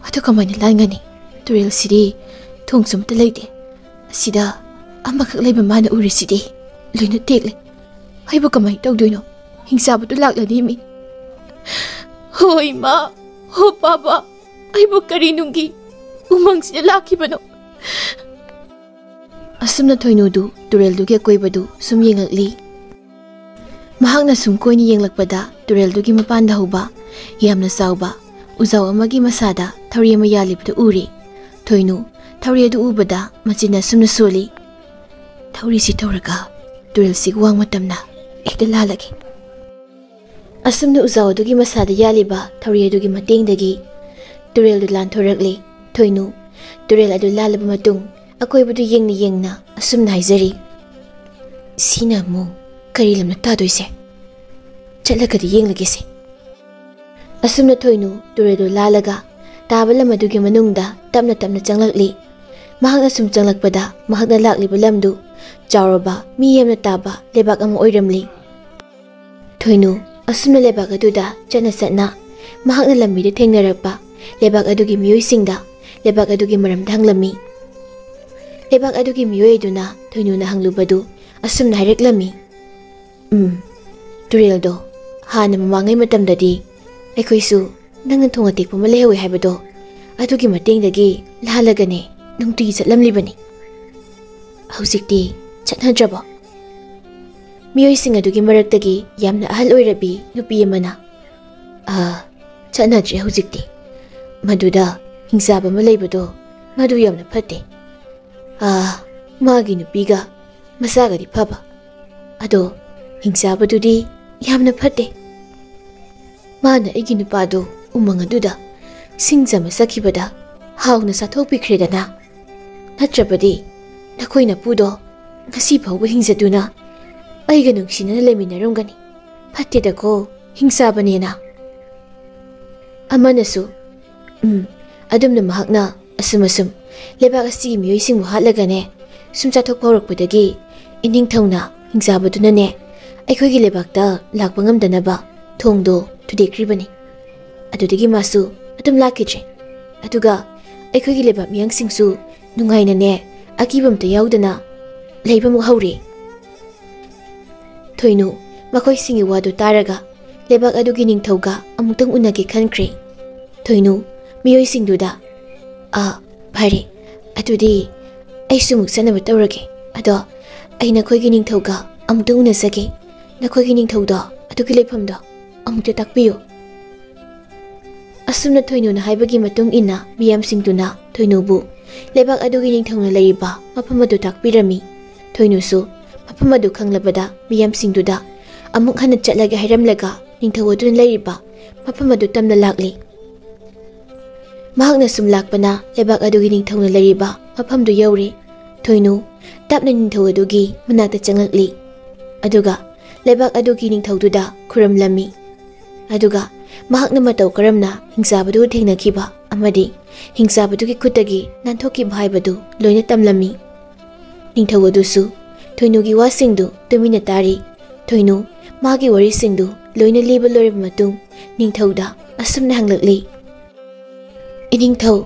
ꯑꯗꯨ ꯀꯃꯥꯏꯅ ꯂꯥꯟꯒꯅꯤ? ꯇꯨꯔꯦꯜꯁꯤꯗꯤ ꯊꯣꯡꯁꯨ ꯑꯃꯠꯇ ꯂꯩꯇꯦ꯫ ꯑꯁꯤꯗ ꯑꯃꯈꯛ ꯂꯩꯕ ꯃꯥꯅ ꯎꯔꯤꯁꯤꯗꯤ ꯂꯣꯏꯅ ꯇꯦꯛꯂꯦ꯫ ꯑꯩꯕꯨ ꯀꯃꯥꯏꯅ ꯇꯧꯗꯣꯏꯅꯣ? ꯍꯤꯡꯆꯥꯕꯗꯨ ꯂꯥꯛꯂꯗꯤ ꯃꯤ꯫ ꯍꯣ ꯏꯃꯥ, ꯍꯣ ꯄꯥꯕ, ꯑꯩꯕꯨ ꯀꯔꯤ ꯅꯨꯡꯒꯤ ꯎꯃꯪꯁꯤꯗ ꯂꯥꯛꯈꯤꯕꯅꯣ?" ꯑꯁꯨꯝꯅ ꯊꯣꯏꯅꯨꯗꯨ ꯇꯨꯔꯦꯜꯗꯨꯒꯤ ꯑꯀꯣꯏꯕꯗꯨ ꯁꯨꯝ ꯌꯦꯡꯂꯛꯂꯤ꯫ ꯃꯍꯥꯛꯅ ꯁꯨꯝ ꯀꯣꯏꯅ ꯌꯦꯡꯂꯛꯄꯗ ꯇꯨꯔꯦꯜꯗꯨꯒꯤ ꯃꯄꯥꯟꯗ ꯍꯧꯕ ꯌꯥꯝꯅ ꯆꯥꯎꯕ ꯎꯖꯥꯎ ꯑꯃꯒꯤ ꯃꯁꯥꯗ ꯊꯧꯔꯤ ꯑꯃ ꯌꯥꯜꯂꯤꯕꯗꯨ ꯎꯔꯦ꯫ ꯊꯣꯏꯅꯨ ꯊꯧꯔꯤ ꯑꯗꯨ ꯎꯕꯗ ꯃꯆꯤꯟ ꯑꯁꯨꯝꯅ ꯁꯣꯜꯂꯤ꯫ "ꯊꯧꯔꯤꯁꯤ ꯇꯧꯔꯒ ꯇꯨꯔꯦꯜꯁꯤꯒꯤ ꯋꯥꯡꯃ ꯇꯝꯅ ꯍꯦꯛꯇ ꯂꯥꯜꯂꯒꯦ꯫" ꯑꯁꯨꯝꯅ ꯎꯖꯥꯎ ꯑꯗꯨꯒꯤ ꯃꯁꯥꯗ ꯌꯥꯜꯂꯤꯕ ꯊꯧꯔꯤ ꯑꯗꯨꯒꯤ ꯃꯇꯦꯡꯗꯒꯤ ꯇꯨꯔꯦꯜꯗꯨ ꯂꯥꯟꯊꯣꯔꯛꯂꯦ꯫ ꯊꯣꯏꯅꯨ ꯇꯨꯔꯦꯜ ꯑꯗꯨ ꯂꯥꯜꯂꯕ ꯃꯇꯨꯡ ꯑꯀꯣꯏꯕꯗꯨ ꯌꯦꯡꯅ ꯌꯦꯡꯅ ꯑꯁꯨꯝꯅ ꯍꯥꯏꯖꯔꯤ, "ꯁꯤꯅ ꯑꯃꯨꯛ ꯀꯔꯤ ꯂꯝꯅ ꯇꯥꯗꯣꯏꯁꯦ? ꯆꯠꯂꯒꯗꯤ ꯌꯦꯡꯂꯒꯦꯁꯦ꯫" ꯑꯁꯨꯝꯅ ꯊꯣꯏꯅꯨ ꯇꯨꯔꯦꯜꯗꯨ ꯂꯥꯜꯂꯒ ꯇꯥꯕ ꯂꯝ ꯑꯗꯨꯒꯤ ꯃꯅꯨꯡꯗ ꯇꯞꯅ ꯇꯞꯅ ꯆꯪꯂꯛꯂꯤ꯫ ꯃꯍꯥꯛꯅ ꯁꯨꯝ ꯆꯪꯂꯛꯄꯗ ꯃꯍꯥꯛꯅ ꯂꯥꯛꯂꯤꯕ ꯂꯝꯗꯨ ꯆꯥꯎꯔꯕ ꯃꯤ ꯌꯥꯝꯅ ꯇꯥꯕ ꯂꯩꯕꯥꯛ ꯑꯃ ꯑꯣꯏꯔꯝꯂꯤ꯫ ꯊꯣꯏꯅꯨ ꯑꯁꯨꯝꯅ ꯂꯩꯕꯥꯛ ꯑꯗꯨꯗ ꯆꯠꯅ ꯆꯠꯅ ꯃꯍꯥꯛꯅ ꯂꯝꯕꯤꯗ ꯊꯦꯡꯅꯔꯛꯄ ꯂꯩꯕꯥꯛ ꯑꯗꯨꯒꯤ ꯃꯤꯑꯣꯏꯁꯤꯡꯗ ꯂꯩꯕꯥꯛ ꯑꯗꯨꯒꯤ ꯃꯔꯝꯗ ꯍꯪꯂꯝꯃꯤ꯫ ꯂꯩꯕꯥꯛ ꯑꯗꯨꯒꯤ ꯃꯤꯑꯣꯏ ꯑꯗꯨꯅ ꯊꯣꯏꯅꯨꯅ ꯍꯪꯂꯨꯕꯗꯨ ꯑꯁꯨꯝꯅ ꯍꯥꯏꯔꯛꯂꯝꯃꯤ, "ꯎꯝ, ꯇꯨꯔꯦꯜꯗꯣ ꯍꯥꯟꯅ ꯃꯃꯥꯡꯉꯩ ꯃꯇꯝꯗꯗꯤ ꯑꯩꯈꯣꯏꯁꯨ ꯅꯪꯅ ꯊꯣꯡ ꯑꯇꯦꯛꯄ ꯑꯃ ꯂꯩꯍꯧꯋꯤ ꯍꯥꯏꯕꯗꯣ, ꯑꯗꯨꯒꯤ ꯃꯇꯦꯡꯗꯒꯤ ꯂꯥꯜꯂꯒꯅꯦ ꯅꯨꯡꯇꯤꯒꯤ ꯆꯠꯂꯝꯂꯤꯕꯅꯤ꯫ ꯍꯧꯖꯤꯛꯇꯤ ꯆꯠꯅꯗ꯭ꯔꯕꯣ?" ꯃꯤꯑꯣꯏꯁꯤꯡ ꯑꯗꯨꯒꯤ ꯃꯔꯛꯇꯒꯤ ꯌꯥꯝꯅ ꯑꯍꯜ ꯑꯣꯏꯔꯕꯤ ꯅꯨꯄꯤ ꯑꯃꯅ, "ꯑꯥ, ꯆꯠꯅꯗ꯭ꯔꯦ ꯍꯧꯖꯤꯛꯇꯤ꯫ ꯃꯗꯨꯗ ꯍꯤꯡꯆꯥꯕ ꯑꯃ ꯂꯩꯕꯗꯣ ꯃꯗꯨ ꯌꯥꯝꯅ ꯐꯠꯇꯦ꯫ ꯑꯥ, ꯃꯥꯒꯤ ꯅꯨꯄꯤꯒ ꯃꯆꯥꯒꯗꯤ ꯐꯕ, ꯑꯗꯣ ꯍꯤꯡꯆꯥꯕꯗꯨꯗꯤ ꯌꯥꯝꯅ ꯐꯠꯇꯦ꯫ ꯃꯥꯅ ꯑꯩꯒꯤ ꯅꯨꯄꯥꯗꯨ ꯎꯃꯪ ꯑꯗꯨꯗ ꯁꯤꯡ ꯆꯥꯕ ꯆꯠꯈꯤꯕꯗ ꯍꯥꯎꯅ ꯆꯥꯊꯣꯛꯄꯤꯈ꯭ꯔꯦꯗꯅ꯫ ꯅꯠꯇ꯭ꯔꯕꯗꯤ ꯅꯈꯣꯏ ꯅꯄꯨꯗꯣ ꯉꯁꯤ ꯐꯥꯎꯕ ꯍꯤꯡꯖꯗꯨꯅ ꯑꯩꯒ ꯅꯨꯡꯁꯤꯅꯅ ꯂꯩꯃꯤꯟꯅꯔꯝꯒꯅꯤ꯫ ꯐꯠꯇꯦꯗꯀꯣ, ꯍꯤꯡꯆꯥꯕꯅꯦꯅ꯫" ꯑꯃꯅꯁꯨ, "ꯎꯝ, ꯑꯗꯨꯝꯅ ꯃꯍꯥꯛꯅ ꯑꯁꯨꯝ ꯑꯁꯨꯝ ꯂꯩꯕꯥꯛ ꯑꯁꯤꯒꯤ ꯃꯤꯑꯣꯏꯁꯤꯡꯕꯨ ꯍꯥꯠꯂꯒꯅꯦ, ꯁꯨꯝ ꯆꯥꯊꯣꯛꯄ ꯍꯧꯔꯛꯄꯗꯒꯤ ꯏꯅꯤꯡꯊꯧꯅ ꯍꯤꯡꯆꯥꯕꯗꯨꯅꯅꯦ ꯑꯩꯈꯣꯏꯒꯤ ꯂꯩꯕꯥꯛꯇ ꯂꯥꯛꯄ ꯉꯝꯗꯅꯕ ꯊꯣꯡꯗꯣ ꯊꯨꯗꯦꯛꯈ꯭ꯔꯤꯕꯅꯤ꯫ ꯑꯗꯨꯗꯒꯤ ꯃꯥꯁꯨ ꯑꯗꯨꯝ ꯂꯥꯛꯈꯤꯗ꯭ꯔꯦ꯫ ꯑꯗꯨꯒ ꯑꯩꯈꯣꯏꯒꯤ ꯂꯩꯕꯥꯛ ꯃꯤꯌꯥꯝꯁꯤꯡꯁꯨ ꯅꯨꯡꯉꯥꯏꯅꯅꯦ ꯑꯀꯤꯕ ꯑꯃꯇ ꯌꯥꯎꯗꯅ ꯂꯩꯕ ꯑꯃꯨꯛ ꯍꯧꯔꯦ꯫ ꯊꯣꯏꯅꯨ ꯃꯈꯣꯏꯁꯤꯡꯒꯤ ꯋꯥꯗꯨ ꯇꯥꯔꯒ ꯂꯩꯕꯥꯛ ꯑꯗꯨꯒꯤ ꯅꯤꯡꯊꯧꯒ ꯑꯃꯨꯛꯇꯪ ꯎꯅꯒꯦ ꯈꯟꯈ꯭ꯔꯦ꯫ ꯊꯣꯏꯅꯨ ꯃꯤꯑꯣꯏꯁꯤꯡꯗꯨꯗ, "ꯑꯥ, ꯐꯔꯦ, ꯑꯗꯨꯗꯤ ꯑꯩꯁꯨ ꯑꯃꯨꯛ ꯆꯠꯅꯕ ꯇꯧꯔꯒꯦ꯫ ꯑꯗꯣ ꯑꯩ ꯅꯈꯣꯏꯒꯤ ꯅꯤꯡꯊꯧꯒ ꯑꯃꯨꯛꯇꯪ ꯎꯅꯖꯒꯦ꯫ ꯅꯈꯣꯏꯒꯤ ꯅꯤꯡꯊꯧꯗꯣ ꯑꯗꯨꯒꯤ ꯂꯩꯐꯝꯗꯣ ꯑꯃꯨꯛꯇ ꯇꯥꯛꯄꯤꯌꯨ꯫" ꯑꯁꯨꯝꯅ ꯊꯣꯏꯅꯨꯅ ꯍꯥꯏꯕꯒꯤ ꯃꯇꯨꯡ ꯏꯟꯅ ꯃꯤꯌꯥꯝꯁꯤꯡꯗꯨꯅ ꯊꯣꯏꯅꯨꯕꯨ ꯂꯩꯕꯥꯛ ꯑꯗꯨꯒꯤ ꯅꯤꯡꯊꯧꯅ ꯂꯩꯔꯤꯕ ꯃꯐꯝ ꯑꯗꯨ ꯇꯥꯛꯄꯤꯔꯝꯃꯤ꯫ ꯊꯣꯏꯅꯨꯁꯨ ꯃꯐꯝ ꯑꯗꯨ ꯈꯪꯂꯕꯗ ꯃꯤꯌꯥꯝꯁꯤꯡꯗꯨꯗ ꯑꯃꯨꯛ ꯍꯟꯅ ꯆꯠꯂꯒꯦ ꯍꯥꯏꯔꯝꯂꯒ ꯅꯤꯡꯊꯧ ꯑꯗꯨꯅ ꯂꯩꯔꯤꯕ ꯃꯐꯝ ꯑꯗꯨ ꯇꯝꯅ ꯂꯥꯛꯂꯤ꯫ ꯃꯍꯥꯛꯅ ꯁꯨꯝ ꯂꯥꯛꯄꯅ ꯂꯩꯕꯥꯛ ꯑꯗꯨꯒꯤ ꯅꯤꯡꯊꯧꯅ ꯂꯩꯔꯤꯕ ꯃꯐꯝꯗꯨ ꯌꯧꯔꯦ꯫ ꯊꯣꯏꯅꯨ ꯇꯞꯅ ꯅꯤꯡꯊꯧ ꯑꯗꯨꯒꯤ ꯃꯅꯥꯛꯇ ꯆꯪꯂꯛꯂꯤ꯫ ꯑꯗꯨꯒ ꯂꯩꯕꯥꯛ ꯑꯗꯨꯒꯤ ꯅꯤꯡꯊꯧꯗꯨꯗ ꯈꯨꯔꯨꯝꯂꯝꯃꯤ꯫ ꯑꯗꯨꯒ ꯃꯍꯥꯛꯅ ꯃꯇꯧ ꯀꯔꯝꯅ ꯍꯤꯡꯆꯥꯕꯗꯨ ꯊꯦꯡꯅꯈꯤꯕ ꯑꯃꯗꯤ ꯍꯤꯡꯆꯥꯕꯗꯨꯒꯤ ꯈꯨꯠꯇꯒꯤ ꯅꯥꯟꯊꯣꯛꯈꯤꯕ ꯍꯥꯏꯕꯗꯨ ꯂꯣꯏꯅ ꯇꯝꯂꯝꯃꯤ꯫ ꯅꯤꯡꯊꯧ ꯑꯗꯨꯁꯨ ꯊꯣꯏꯅꯨꯒꯤ ꯋꯥꯁꯤꯡꯗꯨ ꯇꯨꯃꯤꯟꯅ ꯇꯥꯔꯤ꯫ ꯊꯣꯏꯅꯨ ꯃꯥꯒꯤ ꯋꯥꯔꯤꯁꯤꯡꯗꯨ ꯂꯣꯏꯅ ꯂꯤꯕ ꯂꯣꯏꯔꯕ ꯃꯇꯨꯡ ꯅꯤꯡꯊꯧꯗ ꯑꯁꯨꯝꯅ ꯍꯪꯂꯛꯂꯤ, "ꯏꯅꯤꯡꯊꯧ,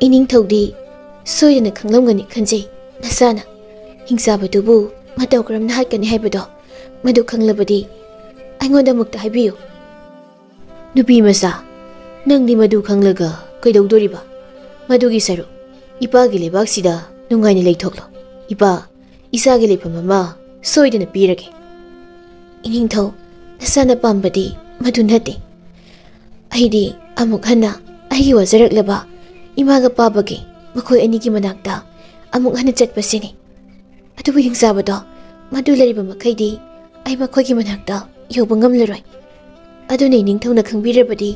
ꯏꯅꯤꯡꯊꯧꯗꯤ ꯁꯣꯏꯗꯅ ꯈꯪꯂꯝꯒꯅꯤ ꯈꯟꯖꯩ꯫ ꯅꯁꯥꯅ ꯍꯤꯡꯆꯥꯕꯗꯨꯕꯨ ꯃꯇꯧ ꯀꯔꯝꯅ ꯍꯥꯠꯀꯅꯤ ꯍꯥꯏꯕꯗꯣ, ꯃꯗꯨ ꯈꯪꯂꯕꯗꯤ ꯑꯩꯉꯣꯟꯗ ꯑꯃꯨꯛꯇ ꯍꯥꯏꯕꯤꯌꯨ꯫" "ꯅꯨꯄꯤ ꯃꯆꯥ, ꯅꯪꯗꯤ ꯃꯗꯨ ꯈꯪꯂꯒ ꯀꯩꯗꯧꯗꯣꯔꯤꯕ? ꯃꯗꯨꯒꯤ ꯁꯔꯨꯛ ꯏꯄꯥꯒꯤ ꯂꯩꯕꯥꯛꯁꯤꯗ ꯅꯨꯡꯉꯥꯏꯅ ꯂꯩꯊꯣꯛꯂꯣ꯫ ꯏꯄꯥ ꯏꯆꯥꯒꯤ ꯂꯩꯐꯝ ꯑꯃ ꯁꯣꯏꯗꯅ ꯄꯤꯔꯒꯦ꯫" "ꯏꯅꯤꯡꯊꯧ, ꯅꯁꯥꯅ ꯄꯥꯝꯕꯗꯤ ꯃꯗꯨ ꯅꯠꯇꯦ꯫ ꯑꯩꯗꯤ ꯑꯃꯨꯛ ꯍꯟꯅ ꯑꯩꯒꯤ ꯋꯥꯖꯔꯛꯂꯕ ꯏꯃꯥꯒ ꯄꯥꯕꯒꯤ ꯃꯈꯣꯏ ꯑꯅꯤꯒꯤ ꯃꯅꯥꯛꯇ ꯑꯃꯨꯛ ꯍꯟꯅ ꯆꯠꯄꯁꯤꯅꯤ꯫ ꯑꯗꯨꯕꯨ ꯍꯤꯡꯆꯥꯕꯗꯣ ꯃꯗꯨ ꯂꯩꯔꯤꯕ ꯃꯈꯩꯗꯤ ꯑꯩ ꯃꯈꯣꯏꯒꯤ ꯃꯅꯥꯛꯇ ꯌꯧꯕ ꯉꯝꯂꯔꯣꯏ꯫ ꯑꯗꯨꯅ ꯏꯅꯤꯡꯊꯧꯅ ꯈꯪꯕꯤꯔꯕꯗꯤ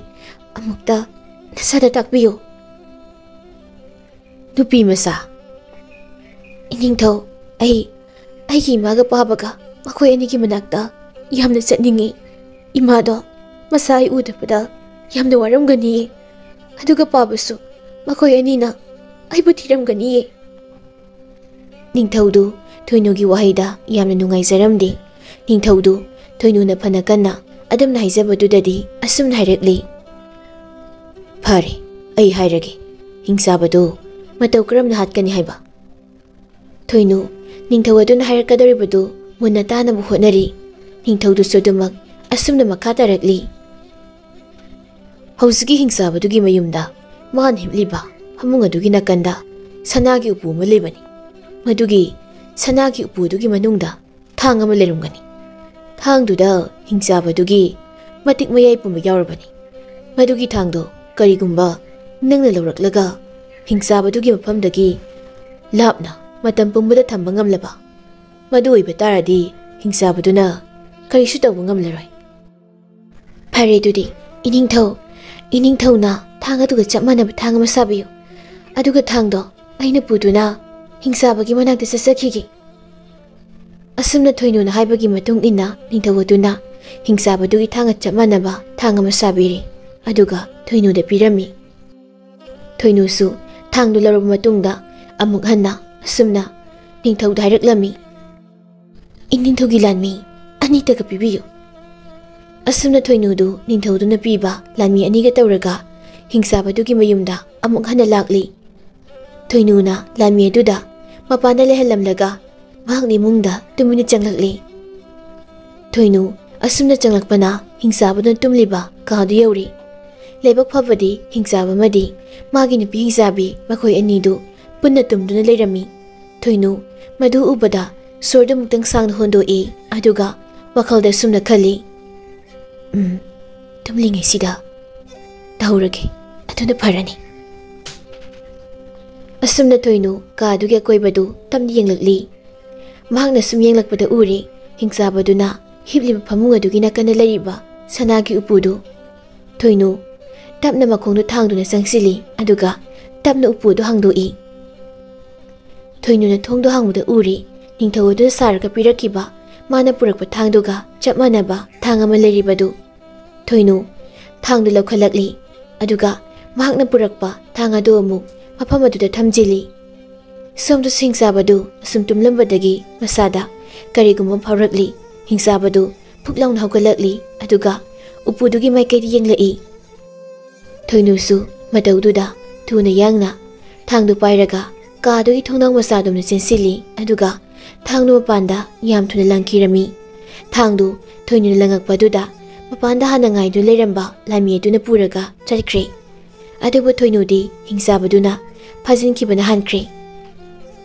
ꯑꯃꯨꯛꯇ ꯅꯁꯥꯗ ꯇꯥꯛꯄꯤꯌꯨ꯫" "ꯅꯨꯄꯤ ꯃꯆꯥ, ꯏꯅꯤꯡꯊꯧ, ꯑꯩ ꯑꯩꯒꯤ ꯏꯃꯥꯒ ꯄꯥꯕꯒ ꯃꯈꯣꯏ ꯑꯅꯤꯒꯤ ꯃꯅꯥꯛꯇ ꯌꯥꯝꯅ ꯆꯠꯅꯤꯡꯉꯤ꯫ ꯏꯃꯥꯗꯣ ꯃꯁꯥ ꯑꯩ ꯎꯗꯕꯗ ꯌꯥꯝꯅ ꯋꯥꯔꯝꯒꯅꯤꯌꯦ꯫ ꯑꯗꯨꯒ ꯄꯥꯕꯁꯨ, ꯃꯈꯣꯏ ꯑꯅꯤꯅ ꯑꯩꯕꯨ ꯊꯤꯔꯝꯒꯅꯤꯌꯦ꯫" ꯅꯤꯡꯊꯧꯗꯨ ꯊꯣꯏꯅꯨꯒꯤ ꯋꯥꯍꯩꯗ ꯌꯥꯝꯅ ꯅꯨꯡꯉꯥꯏꯖꯔꯝꯗꯦ꯫ ꯅꯤꯡꯊꯧꯗꯨ ꯊꯣꯏꯅꯨꯅ ꯐꯅ ꯀꯟꯅ ꯑꯗꯨꯝꯅ ꯍꯥꯏꯖꯕꯗꯨꯗꯗꯤ ꯑꯁꯨꯝꯅ ꯍꯥꯏꯔꯛꯂꯤ, "ꯐꯔꯦ, ꯑꯩ ꯍꯥꯏꯔꯒꯦ, ꯍꯤꯡꯆꯥꯕꯗꯨ ꯃꯇꯧ ꯀꯔꯝꯅ ꯍꯥꯠꯀꯅꯤ ꯍꯥꯏꯕ?" ꯊꯣꯏꯅꯨ ꯅꯤꯡꯊꯧ ꯑꯗꯨꯅ ꯍꯥꯏꯔꯛꯀꯗꯧꯔꯤꯕꯗꯨ ꯃꯨꯟꯅ ꯇꯥꯅꯕ ꯍꯣꯠꯅꯔꯤ꯫ ꯅꯤꯡꯊꯧꯗꯨꯁꯨ ꯑꯗꯨꯃꯛ ꯑꯁꯨꯝꯅ ꯃꯈꯥ ꯇꯥꯔꯛꯂꯤ, "ꯍꯧꯖꯤꯛꯀꯤ ꯍꯤꯡꯆꯥꯕꯗꯨꯒꯤ ꯃꯌꯨꯝꯗ ꯃꯥꯅ ꯍꯤꯞꯂꯤꯕ ꯐꯃꯨꯡ ꯑꯗꯨꯒꯤ ꯅꯥꯀꯟꯗ ꯁꯅꯥꯒꯤ ꯎꯄꯨ ꯑꯃ ꯂꯩꯕꯅꯤ꯫ ꯃꯗꯨꯒꯤ ꯁꯅꯥꯒꯤ ꯎꯄꯨ ꯑꯗꯨꯒꯤ ꯃꯅꯨꯡꯗ ꯊꯥꯡ ꯑꯃ ꯂꯩꯔꯝꯒꯅꯤ꯫ ꯊꯥꯡꯗꯨꯗ ꯍꯤꯡꯆꯥꯕꯗꯨꯒꯤ ꯃꯇꯤꯛ ꯃꯌꯥꯏ ꯄꯨꯝꯕ ꯌꯥꯎꯔꯕꯅꯤ꯫ ꯃꯗꯨꯒꯤ ꯊꯥꯡꯗꯣ ꯀꯔꯤꯒꯨꯝꯕ ꯅꯪꯅ ꯂꯧꯔꯛꯂꯒ ꯍꯤꯡꯆꯥꯕꯗꯨꯒꯤ ꯃꯐꯝꯗꯒꯤ ꯂꯥꯞꯅ ꯃꯇꯝ ꯄꯨꯝꯕꯗ ꯊꯝꯕ ꯉꯝꯂꯕ, ꯃꯗꯨ ꯑꯣꯏꯕ ꯇꯥꯔꯗꯤ ꯍꯤꯡꯆꯥꯕꯗꯨꯅ ꯀꯔꯤꯁꯨ ꯇꯧꯕ ꯉꯝꯂꯔꯣꯏ꯫" "ꯐꯔꯦ ꯑꯗꯨꯗꯤ, ꯏꯅꯤꯡꯊꯧ, ꯏꯅꯤꯡꯊꯧꯅ ꯊꯥꯡ ꯑꯗꯨꯒ ꯆꯞ ꯃꯥꯟꯅꯕ ꯊꯥꯡ ꯑꯃ ꯁꯥꯕꯤꯌꯨ꯫ ꯑꯗꯨꯒ ꯊꯥꯡꯗꯣ ꯑꯩꯅ ꯄꯨꯗꯨꯅ ꯍꯤꯡꯆꯥꯕꯒꯤ ꯃꯅꯥꯛꯇ ꯆꯠꯆꯈꯤꯒꯦ꯫" ꯑꯁꯨꯝꯅ ꯊꯣꯏꯅꯨꯅ ꯍꯥꯏꯕꯒꯤ ꯃꯇꯨꯡ ꯏꯟꯅ ꯅꯤꯡꯊꯧ ꯑꯗꯨꯅ ꯍꯤꯡꯆꯥꯕꯗꯨꯒꯤ ꯊꯥꯡꯒ ꯆꯞ ꯃꯥꯟꯅꯕ ꯊꯥꯡ ꯑꯃ ꯁꯥꯕꯤꯔꯦ, ꯑꯗꯨꯒ ꯊꯣꯏꯅꯨꯗ ꯄꯤꯔꯝꯃꯤ꯫ ꯊꯣꯏꯅꯨꯁꯨ ꯊꯥꯡꯗꯨ ꯂꯧꯔꯕ ꯃꯇꯨꯡꯗ ꯑꯃꯨꯛ ꯍꯟꯅ ꯑꯁꯨꯝꯅ ꯅꯤꯡꯊꯧꯗ ꯍꯥꯏꯔꯛꯂꯝꯃꯤ, "ꯏꯅꯤꯡꯊꯧꯒꯤ ꯂꯥꯟꯃꯤ ꯑꯅꯤꯇꯒ ꯄꯤꯕꯤꯌꯨ꯫" ꯑꯁꯨꯝꯅ ꯊꯣꯏꯅꯨꯗꯨ ꯅꯤꯡꯊꯧꯗꯨꯅ ꯄꯤꯕ ꯂꯥꯟꯃꯤ ꯑꯅꯤꯒ ꯇꯧꯔꯒ ꯍꯤꯡꯆꯥꯕꯗꯨꯒꯤ ꯃꯌꯨꯝꯗ ꯑꯃꯨꯛ ꯍꯟꯅ ꯂꯥꯛꯂꯤ꯫ ꯊꯣꯏꯅꯨꯅ ꯂꯥꯟꯃꯤ ꯑꯗꯨꯗ ꯃꯄꯥꯟꯗ ꯂꯩꯍꯜꯂꯝꯂꯒ ꯃꯍꯥꯛꯅ ꯏꯃꯨꯡꯗ ꯇꯨꯃꯤꯟꯅ ꯆꯪꯂꯛꯂꯤ꯫ ꯊꯣꯏꯅꯨ ꯑꯁꯨꯝꯅ ꯆꯪꯂꯛꯄꯅ ꯍꯤꯡꯆꯥꯕꯗꯨꯅ ꯇꯨꯝꯂꯤꯕ ꯀꯥꯗꯨ ꯌꯧꯔꯤ꯫ ꯂꯥꯏꯕꯛ ꯐꯕꯗꯤ ꯍꯤꯡꯆꯥꯕ ꯑꯃꯗꯤ ꯃꯥꯒꯤ ꯅꯨꯄꯤ ꯍꯤꯡꯆꯥꯕꯤ ꯃꯈꯣꯏ ꯑꯅꯤꯗꯨ ꯄꯨꯟꯅ ꯇꯨꯝꯗꯨꯅ ꯂꯩꯔꯝꯃꯤ꯫ ꯊꯣꯏꯅꯨ ꯃꯗꯨ ꯎꯕꯗ ꯁꯣꯔꯗꯨ ꯑꯃꯨꯛꯇꯪ ꯁꯥꯡꯅ ꯍꯣꯟꯗꯣꯛꯏ, ꯑꯗꯨꯒ ꯋꯥꯈꯜꯗ ꯑꯁꯨꯝꯅ ꯈꯜꯂꯤ, "ꯎꯝ, ꯇꯨꯝꯂꯤꯉꯩꯁꯤꯗ ꯇꯧꯍꯧꯔꯒꯦ, ꯑꯗꯨꯅ ꯐꯔꯅꯤ꯫" ꯑꯁꯨꯝꯅ ꯊꯣꯏꯅꯨ ꯀꯥ ꯑꯗꯨꯒꯤ ꯑꯀꯣꯏꯕꯗꯨ ꯇꯞꯅ ꯌꯦꯡꯂꯛꯂꯤ꯫ ꯃꯍꯥꯛꯅ ꯁꯨꯝ ꯌꯦꯡꯂꯛꯄꯗ ꯎꯔꯦ, ꯍꯤꯡꯆꯥꯕꯗꯨꯅ ꯍꯤꯞꯂꯤꯕ ꯐꯃꯨꯡ ꯑꯗꯨꯒꯤ ꯅꯥꯀꯟꯗ ꯂꯩꯔꯤꯕ ꯁꯅꯥꯒꯤ ꯎꯄꯨꯗꯨ꯫ ꯊꯣꯏꯅꯨ ꯇꯞꯅ ꯃꯈꯣꯡꯗꯨ ꯊꯥꯡꯗꯨꯅ ꯆꯪꯁꯤꯜꯂꯤ, ꯑꯗꯨꯒ ꯇꯞꯅ ꯎꯄꯨ ꯑꯗꯨ ꯍꯥꯡꯗꯣꯛꯏ꯫ ꯊꯣꯏꯅꯨꯅ ꯊꯣꯡꯗꯨ ꯍꯥꯡꯕꯗ ꯎꯔꯦ, ꯅꯤꯡꯊꯧ ꯑꯗꯨꯅ ꯁꯥꯔꯒ ꯄꯤꯔꯛꯈꯤꯕ ꯃꯥꯅ ꯄꯨꯔꯛꯄ ꯊꯥꯡꯗꯨꯒ ꯆꯞ ꯃꯥꯟꯅꯕ ꯊꯥꯡ ꯑꯃ ꯂꯩꯔꯤꯕꯗꯨ꯫ ꯊꯣꯏꯅꯨ ꯊꯥꯡꯗꯨ ꯂꯧꯈꯠꯂꯛꯂꯤ, ꯑꯗꯨꯒ ꯃꯍꯥꯛꯅ ꯄꯨꯔꯛꯄ ꯊꯥꯡ ꯑꯗꯨ ꯑꯃꯨꯛ ꯃꯐꯝ ꯑꯗꯨꯗ ꯊꯝꯖꯤꯜꯂꯤ꯫ ꯁꯣꯝꯗꯁꯨ ꯍꯤꯡꯆꯥꯕꯗꯨ ꯑꯁꯨꯝ ꯇꯨꯝꯂꯝꯕꯗꯒꯤ ꯃꯁꯥꯗ ꯀꯔꯤꯒꯨꯝꯕ ꯐꯥꯎꯔꯛꯂꯤ꯫ ꯍꯤꯡꯆꯥꯕꯗꯨ ꯐꯨꯛ ꯂꯥꯎꯅ ꯍꯧꯒꯠꯂꯛꯂꯤ, ꯑꯗꯨꯒ ꯎꯄꯨꯗꯨꯒꯤ ꯃꯥꯏꯀꯩꯗ ꯌꯦꯡꯂꯛꯏ꯫ ꯊꯣꯏꯅꯨꯁꯨ ꯃꯇꯧꯗꯨꯗ ꯊꯨꯅ ꯌꯥꯡꯅ ꯊꯥꯡꯗꯨ ꯄꯥꯏꯔꯒ ꯀꯥꯗꯨꯒꯤ ꯊꯣꯡꯅꯥꯎ ꯃꯆꯥꯗꯨꯝꯅ ꯆꯦꯟꯁꯤꯜꯂꯤ, ꯑꯗꯨꯒ ꯊꯥꯡꯗꯨ ꯃꯄꯥꯟꯗ ꯌꯥꯝ ꯊꯨꯅ ꯂꯪꯈꯤꯔꯝꯃꯤ꯫ ꯊꯥꯡꯗꯨ ꯊꯣꯏꯅꯨꯅ ꯂꯪꯉꯛꯄꯗꯨꯗ ꯃꯄꯥꯟꯗ ꯍꯥꯟꯅ ꯉꯥꯏꯗꯨꯅ ꯂꯩꯔꯝꯕ ꯂꯥꯟꯃꯤ ꯑꯗꯨꯅ ꯄꯨꯔꯒ ꯆꯠꯈ꯭ꯔꯦ꯫ ꯑꯗꯨꯕꯨ ꯊꯣꯏꯅꯨꯗꯤ ꯍꯤꯡꯆꯥꯕꯗꯨꯅ ꯐꯥꯖꯤꯟꯈꯤꯕꯅ ꯍꯥꯟꯈ꯭ꯔꯦ꯫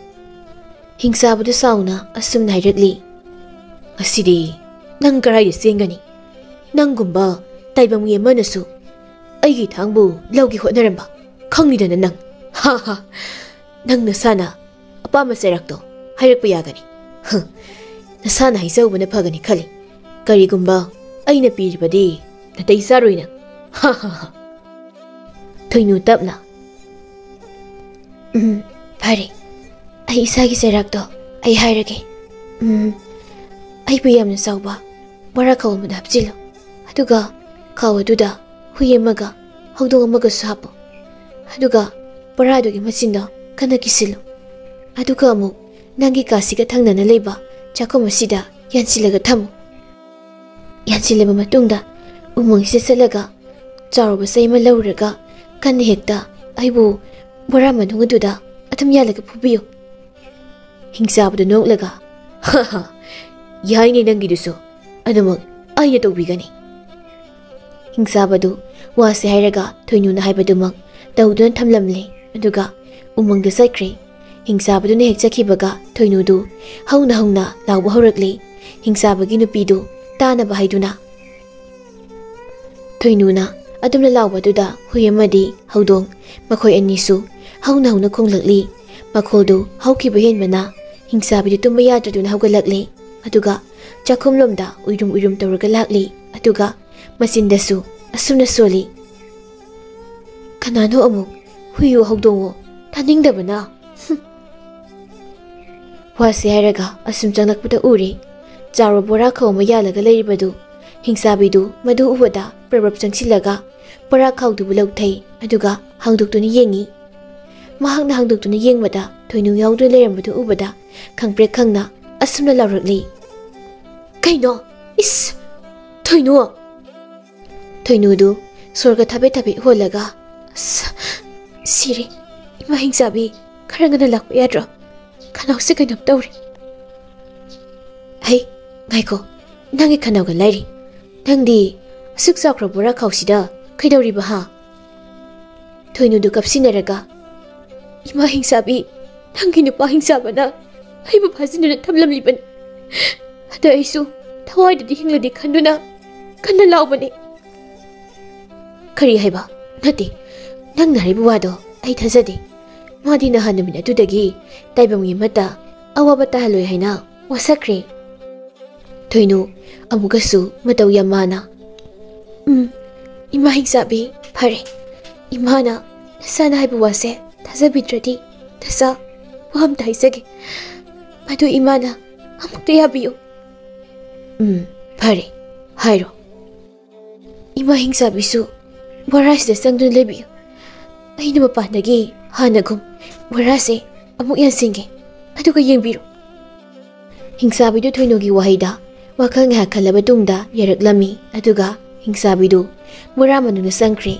ꯍꯤꯡꯆꯥꯕꯗꯨ ꯁꯥꯎꯅ ꯑꯁꯨꯝꯅ ꯍꯥꯏꯔꯛꯂꯤ, "ꯉꯁꯤꯗꯤ ꯅꯪ ꯀꯔꯥꯏꯗ ꯆꯦꯟꯒꯅꯤ? ꯅꯪꯒꯨꯝꯕ ꯇꯥꯏꯕꯪ ꯃꯤ ꯑꯃꯅꯁꯨ ꯑꯩꯒꯤ ꯊꯥꯡꯕꯨ ꯂꯧꯒꯦ ꯍꯣꯠꯅꯔꯝꯕ ꯈꯪꯉꯤꯗꯅ ꯅꯪ꯫ ꯍꯥ ꯍꯥ꯫ ꯅꯪ ꯅꯁꯥꯅ ꯑꯄꯥꯝꯕ ꯆꯩꯔꯥꯛꯇꯣ ꯍꯥꯏꯔꯛꯄ ꯌꯥꯒꯅꯤ꯫ ꯍ, ꯅꯁꯥꯅ ꯍꯥꯏꯖꯍꯧꯕꯅ ꯐꯒꯅꯤ ꯈꯜꯂꯤ꯫ ꯀꯔꯤꯒꯨꯝꯕ ꯑꯩꯅ ꯄꯤꯔꯕꯗꯤ ꯅꯥꯇꯩ ꯆꯥꯔꯣꯏ ꯅꯪ꯫ ꯍꯥ ꯍꯥ ꯍꯥ꯫" ꯊꯣꯏꯅꯨ ꯇꯞꯅ, "ꯎꯝ, ꯐꯔꯦ꯫ ꯑꯩ ꯏꯁꯥꯒꯤ ꯆꯩꯔꯥꯛꯇꯣ ꯑꯩ ꯍꯥꯏꯔꯒꯦ꯫ ꯎꯝ, ꯑꯩꯕꯨ ꯌꯥꯝꯅ ꯆꯥꯎꯕ ꯕꯣꯔꯥ ꯈꯥꯎ ꯑꯃꯗ ꯍꯥꯞꯆꯤꯜꯂꯨ꯫ ꯑꯗꯨꯒ ꯈꯥꯎ ꯑꯗꯨꯗ ꯍꯨꯏ ꯑꯃꯒ ꯍꯧꯗꯣꯡ ꯑꯃꯒꯁꯨ ꯍꯥꯞꯄꯨ꯫ ꯑꯗꯨꯒ ꯕꯣꯔꯥꯗꯨꯒꯤ ꯃꯆꯤꯟꯗꯣ ꯀꯟꯅ ꯀꯤꯁꯤꯜꯂꯨ꯫ ꯑꯗꯨꯒ ꯑꯃꯨꯛ ꯅꯪꯒꯤ ꯀꯥꯁꯤꯒ ꯊꯪꯅꯅ ꯂꯩꯕ ꯆꯥꯛꯈꯨꯝ ꯑꯁꯤꯗ ꯌꯥꯟꯁꯤꯜꯂꯒ ꯊꯝꯃꯨ꯫ ꯌꯥꯟꯁꯤꯜꯂꯕ ꯃꯇꯨꯡꯗ ꯎꯃꯪꯁꯤꯗ ꯆꯠꯂꯒ ꯆꯥꯎꯔꯕ ꯆꯩ ꯑꯃ ꯂꯧꯔꯒ ꯀꯟꯅ ꯍꯦꯛꯇ ꯑꯩꯕꯨ ꯕꯣꯔꯥ ꯃꯅꯨꯡ ꯑꯗꯨꯗ ꯑꯗꯨꯝ ꯌꯥꯜꯂꯒ ꯐꯨꯕꯤꯌꯨ꯫" ꯍꯤꯡꯆꯥꯕꯗꯨ ꯅꯣꯛꯂꯒ, "ꯍꯥ ꯍꯥ, ꯌꯥꯏꯅꯦ ꯅꯪꯒꯤꯗꯨꯁꯨ꯫ ꯑꯗꯨꯃꯛ ꯑꯩꯅ ꯇꯧꯕꯤꯒꯅꯤ꯫" ꯍꯤꯡꯆꯥꯕꯗꯨ ꯋꯥꯁꯦ ꯍꯥꯏꯔꯒ ꯊꯣꯏꯅꯨꯅ ꯍꯥꯏꯕꯗꯨꯃꯛ ꯇꯧꯗꯨꯅ ꯊꯝꯂꯝꯂꯦ, ꯑꯗꯨꯒ ꯎꯃꯪꯗ ꯆꯠꯈ꯭ꯔꯦ꯫ ꯍꯤꯡꯆꯥꯕꯗꯨꯅ ꯍꯦꯛ ꯆꯠꯈꯤꯕꯒ ꯊꯣꯏꯅꯨꯗꯨ ꯍꯧꯅ ꯍꯧꯅ ꯂꯥꯎꯕ ꯍꯧꯔꯛꯂꯦ꯫ ꯍꯤꯡꯆꯥꯕꯒꯤ ꯅꯨꯄꯤꯗꯨ ꯇꯥꯅꯕ ꯍꯥꯏꯗꯨꯅ꯫ ꯊꯣꯏꯅꯨꯅ ꯑꯗꯨꯝꯅ ꯂꯥꯎꯕꯗꯨꯗ ꯍꯨꯏ ꯑꯃꯗꯤ ꯍꯧꯗꯣꯡ ꯃꯈꯣꯏ ꯑꯅꯤꯁꯨ ꯍꯧꯅ ꯍꯧꯅ ꯈꯣꯡꯂꯛꯂꯤ꯫ ꯃꯈꯣꯜꯗꯨ ꯍꯧꯈꯤꯕ ꯍꯦꯟꯕꯅ ꯍꯤꯡꯆꯥꯕꯤꯗꯨ ꯇꯨꯝꯕ ꯌꯥꯗ꯭ꯔꯗꯨꯅ ꯍꯧꯒꯠꯂꯛꯂꯤ꯫ ꯑꯗꯨꯒ ꯆꯥꯛꯈꯨꯝꯂꯣꯝꯗ ꯎꯏꯔꯨꯝ ꯎꯏꯔꯨꯝ ꯇꯧꯔꯒ ꯂꯥꯛꯂꯤ꯫ ꯑꯗꯨꯒ ꯃꯆꯤꯟꯗꯁꯨ ꯑꯁꯨꯝꯅ ꯁꯣꯜꯂꯤ, "ꯀꯅꯥꯅꯣ ꯑꯃꯨꯛ ꯍꯨꯏꯌꯣ ꯍꯧꯗꯣꯡꯉꯣ ꯇꯥꯅꯤꯡꯗꯕꯅ꯫" ꯍꯨꯝ꯫ ꯋꯥꯁꯤ ꯍꯥꯏꯔꯒ ꯑꯁꯨꯝ ꯆꯪꯂꯛꯄꯗ ꯎꯔꯦ, ꯆꯥꯎꯔꯕ ꯕꯣꯔꯥ ꯈꯥꯎ ꯑꯃ ꯌꯥꯜꯂꯒ ꯂꯩꯔꯤꯕꯗꯨ꯫ ꯍꯤꯡꯆꯥꯕꯤꯗꯨ ꯃꯗꯨ ꯎꯕꯗ ꯄ꯭ꯔꯞ ꯄ꯭ꯔꯞ ꯆꯪꯁꯤꯜꯂꯒ ꯕꯣꯔꯥ ꯈꯥꯎꯗꯨꯕꯨ ꯂꯧꯊꯩ, ꯑꯗꯨꯒ ꯍꯥꯡꯗꯣꯛꯇꯨꯅ ꯌꯦꯡꯉꯤ꯫ ꯃꯍꯥꯛꯅ ꯍꯥꯡꯗꯣꯛꯇꯨꯅ ꯌꯦꯡꯕꯗ ꯊꯣꯏꯅꯨ ꯌꯥꯎꯗꯨꯅ ꯂꯩꯔꯝꯕꯗꯨ ꯎꯕꯗ ꯈꯪꯄ꯭ꯔꯦꯛ ꯈꯪꯅ ꯑꯁꯨꯝꯅ ꯂꯥꯎꯔꯛꯂꯤ꯫ "ꯀꯩꯅꯣ? ꯏꯁ! ꯊꯣꯏꯅꯨ!" ꯊꯣꯏꯅꯨꯗꯨ ꯁꯣꯔꯒ ꯊꯕꯦꯠ ꯊꯕꯦꯠ ꯍꯣꯜꯂꯒ, "ꯑꯁ! ꯁꯤꯔꯦ꯫ ꯏꯃꯥ ꯍꯤꯡꯆꯥꯕꯤ, ꯈꯔ ꯉꯟꯅ ꯂꯥꯛꯄ ꯌꯥꯗ꯭ꯔꯣ? ꯈꯅꯥꯎꯁꯦ ꯀꯩꯅꯣꯝ ꯇꯧꯔꯦ꯫" "ꯍꯩ, ꯉꯥꯏꯈꯣ, ꯅꯪꯒꯤ ꯈꯅꯥꯎꯒ ꯂꯥꯏꯔꯤ꯫ ꯅꯪꯗꯤ ꯑꯁꯨꯛ ꯆꯥꯎꯈ꯭ꯔꯕ ꯕꯣꯔꯥ ꯈꯥꯎꯁꯤꯗ ꯀꯩꯗꯧꯔꯤꯕ ꯍꯥ?" ꯊꯣꯏꯅꯨꯗꯨ ꯀꯞꯁꯤꯟꯅꯔꯒ, "ꯏꯃꯥ ꯍꯤꯡꯆꯥꯕꯤ, ꯅꯪꯒꯤ ꯅꯨꯄꯥ ꯍꯤꯡꯆꯥꯕꯅ ꯑꯩꯕꯨ ꯐꯥꯖꯤꯟꯗꯨꯅ ꯊꯝꯂꯝꯂꯤꯕꯅꯤ꯫ ꯑꯗ ꯑꯩꯁꯨ ꯊꯋꯥꯏꯗꯗꯤ ꯍꯤꯡꯂꯗꯤ ꯈꯟꯗꯨꯅ ꯀꯟꯅ ꯂꯥꯎꯕꯅꯤ꯫" "ꯀꯔꯤ ꯍꯥꯏꯕ? ꯅꯠꯇꯦ, ꯅꯪꯅ ꯍꯥꯏꯔꯤꯕ ꯋꯥꯗꯣ ꯑꯩ ꯊꯥꯖꯗꯦ꯫ ꯃꯥꯗꯤ ꯅꯍꯥꯟ ꯅꯨꯃꯤꯠ ꯑꯗꯨꯗꯒꯤ ꯇꯥꯏꯕꯪ ꯃꯤ ꯑꯃꯠꯇ ꯑꯋꯥꯕ ꯇꯥꯍꯜꯂꯣꯏ ꯍꯥꯏꯅ ꯋꯥꯁꯛꯈ꯭ꯔꯦ꯫" ꯊꯣꯏꯅꯨ ꯑꯃꯨꯛꯀꯁꯨ ꯃꯇꯧ ꯌꯥꯝ ꯃꯥꯅ, "ꯎꯝ, ꯏꯃꯥ ꯍꯤꯡꯆꯥꯕꯤ, ꯐꯔꯦ꯫ ꯏꯃꯥꯅ ꯅꯁꯥꯅ ꯍꯥꯏꯕ ꯋꯥꯁꯦ ꯊꯥꯖꯕꯤꯗ꯭ꯔꯗꯤ ꯅꯁꯥ ꯋꯥ ꯑꯝꯇ ꯍꯥꯏꯖꯒꯦ꯫ ꯃꯗꯨ ꯏꯃꯥꯅ ꯑꯃꯨꯛꯇ ꯌꯥꯕꯤꯌꯨ꯫" "ꯎꯝ, ꯐꯔꯦ, ꯍꯥꯏꯔꯣ꯫" "ꯏꯃꯥ ꯍꯤꯡꯆꯥꯕꯤꯁꯨ ꯕꯣꯔꯥꯁꯤꯗ ꯆꯪꯗꯨꯅ ꯂꯩꯕꯤꯌꯨ꯫ ꯑꯩꯅ ꯃꯄꯥꯟꯗꯒꯤ ꯍꯥꯟꯅꯒꯨꯝ ꯕꯣꯔꯥꯁꯦ ꯑꯃꯨꯛ ꯌꯥꯟꯁꯤꯟꯒꯦ, ꯑꯗꯨꯒ ꯌꯦꯡꯕꯤꯔꯣ꯫" ꯍꯤꯡꯆꯥꯕꯤꯗꯨ ꯊꯣꯏꯅꯨꯒꯤ ꯋꯥꯍꯩꯗ ꯋꯥꯈꯜ ꯉꯥꯏꯍꯥꯛ ꯈꯜꯂꯕ ꯇꯨꯡꯗ ꯌꯥꯔꯛꯂꯝꯃꯤ, ꯑꯗꯨꯒ ꯍꯤꯡꯆꯥꯕꯤꯗꯨ ꯕꯣꯔꯥ ꯃꯅꯨꯡꯗ ꯆꯪꯈ꯭ꯔꯦ꯫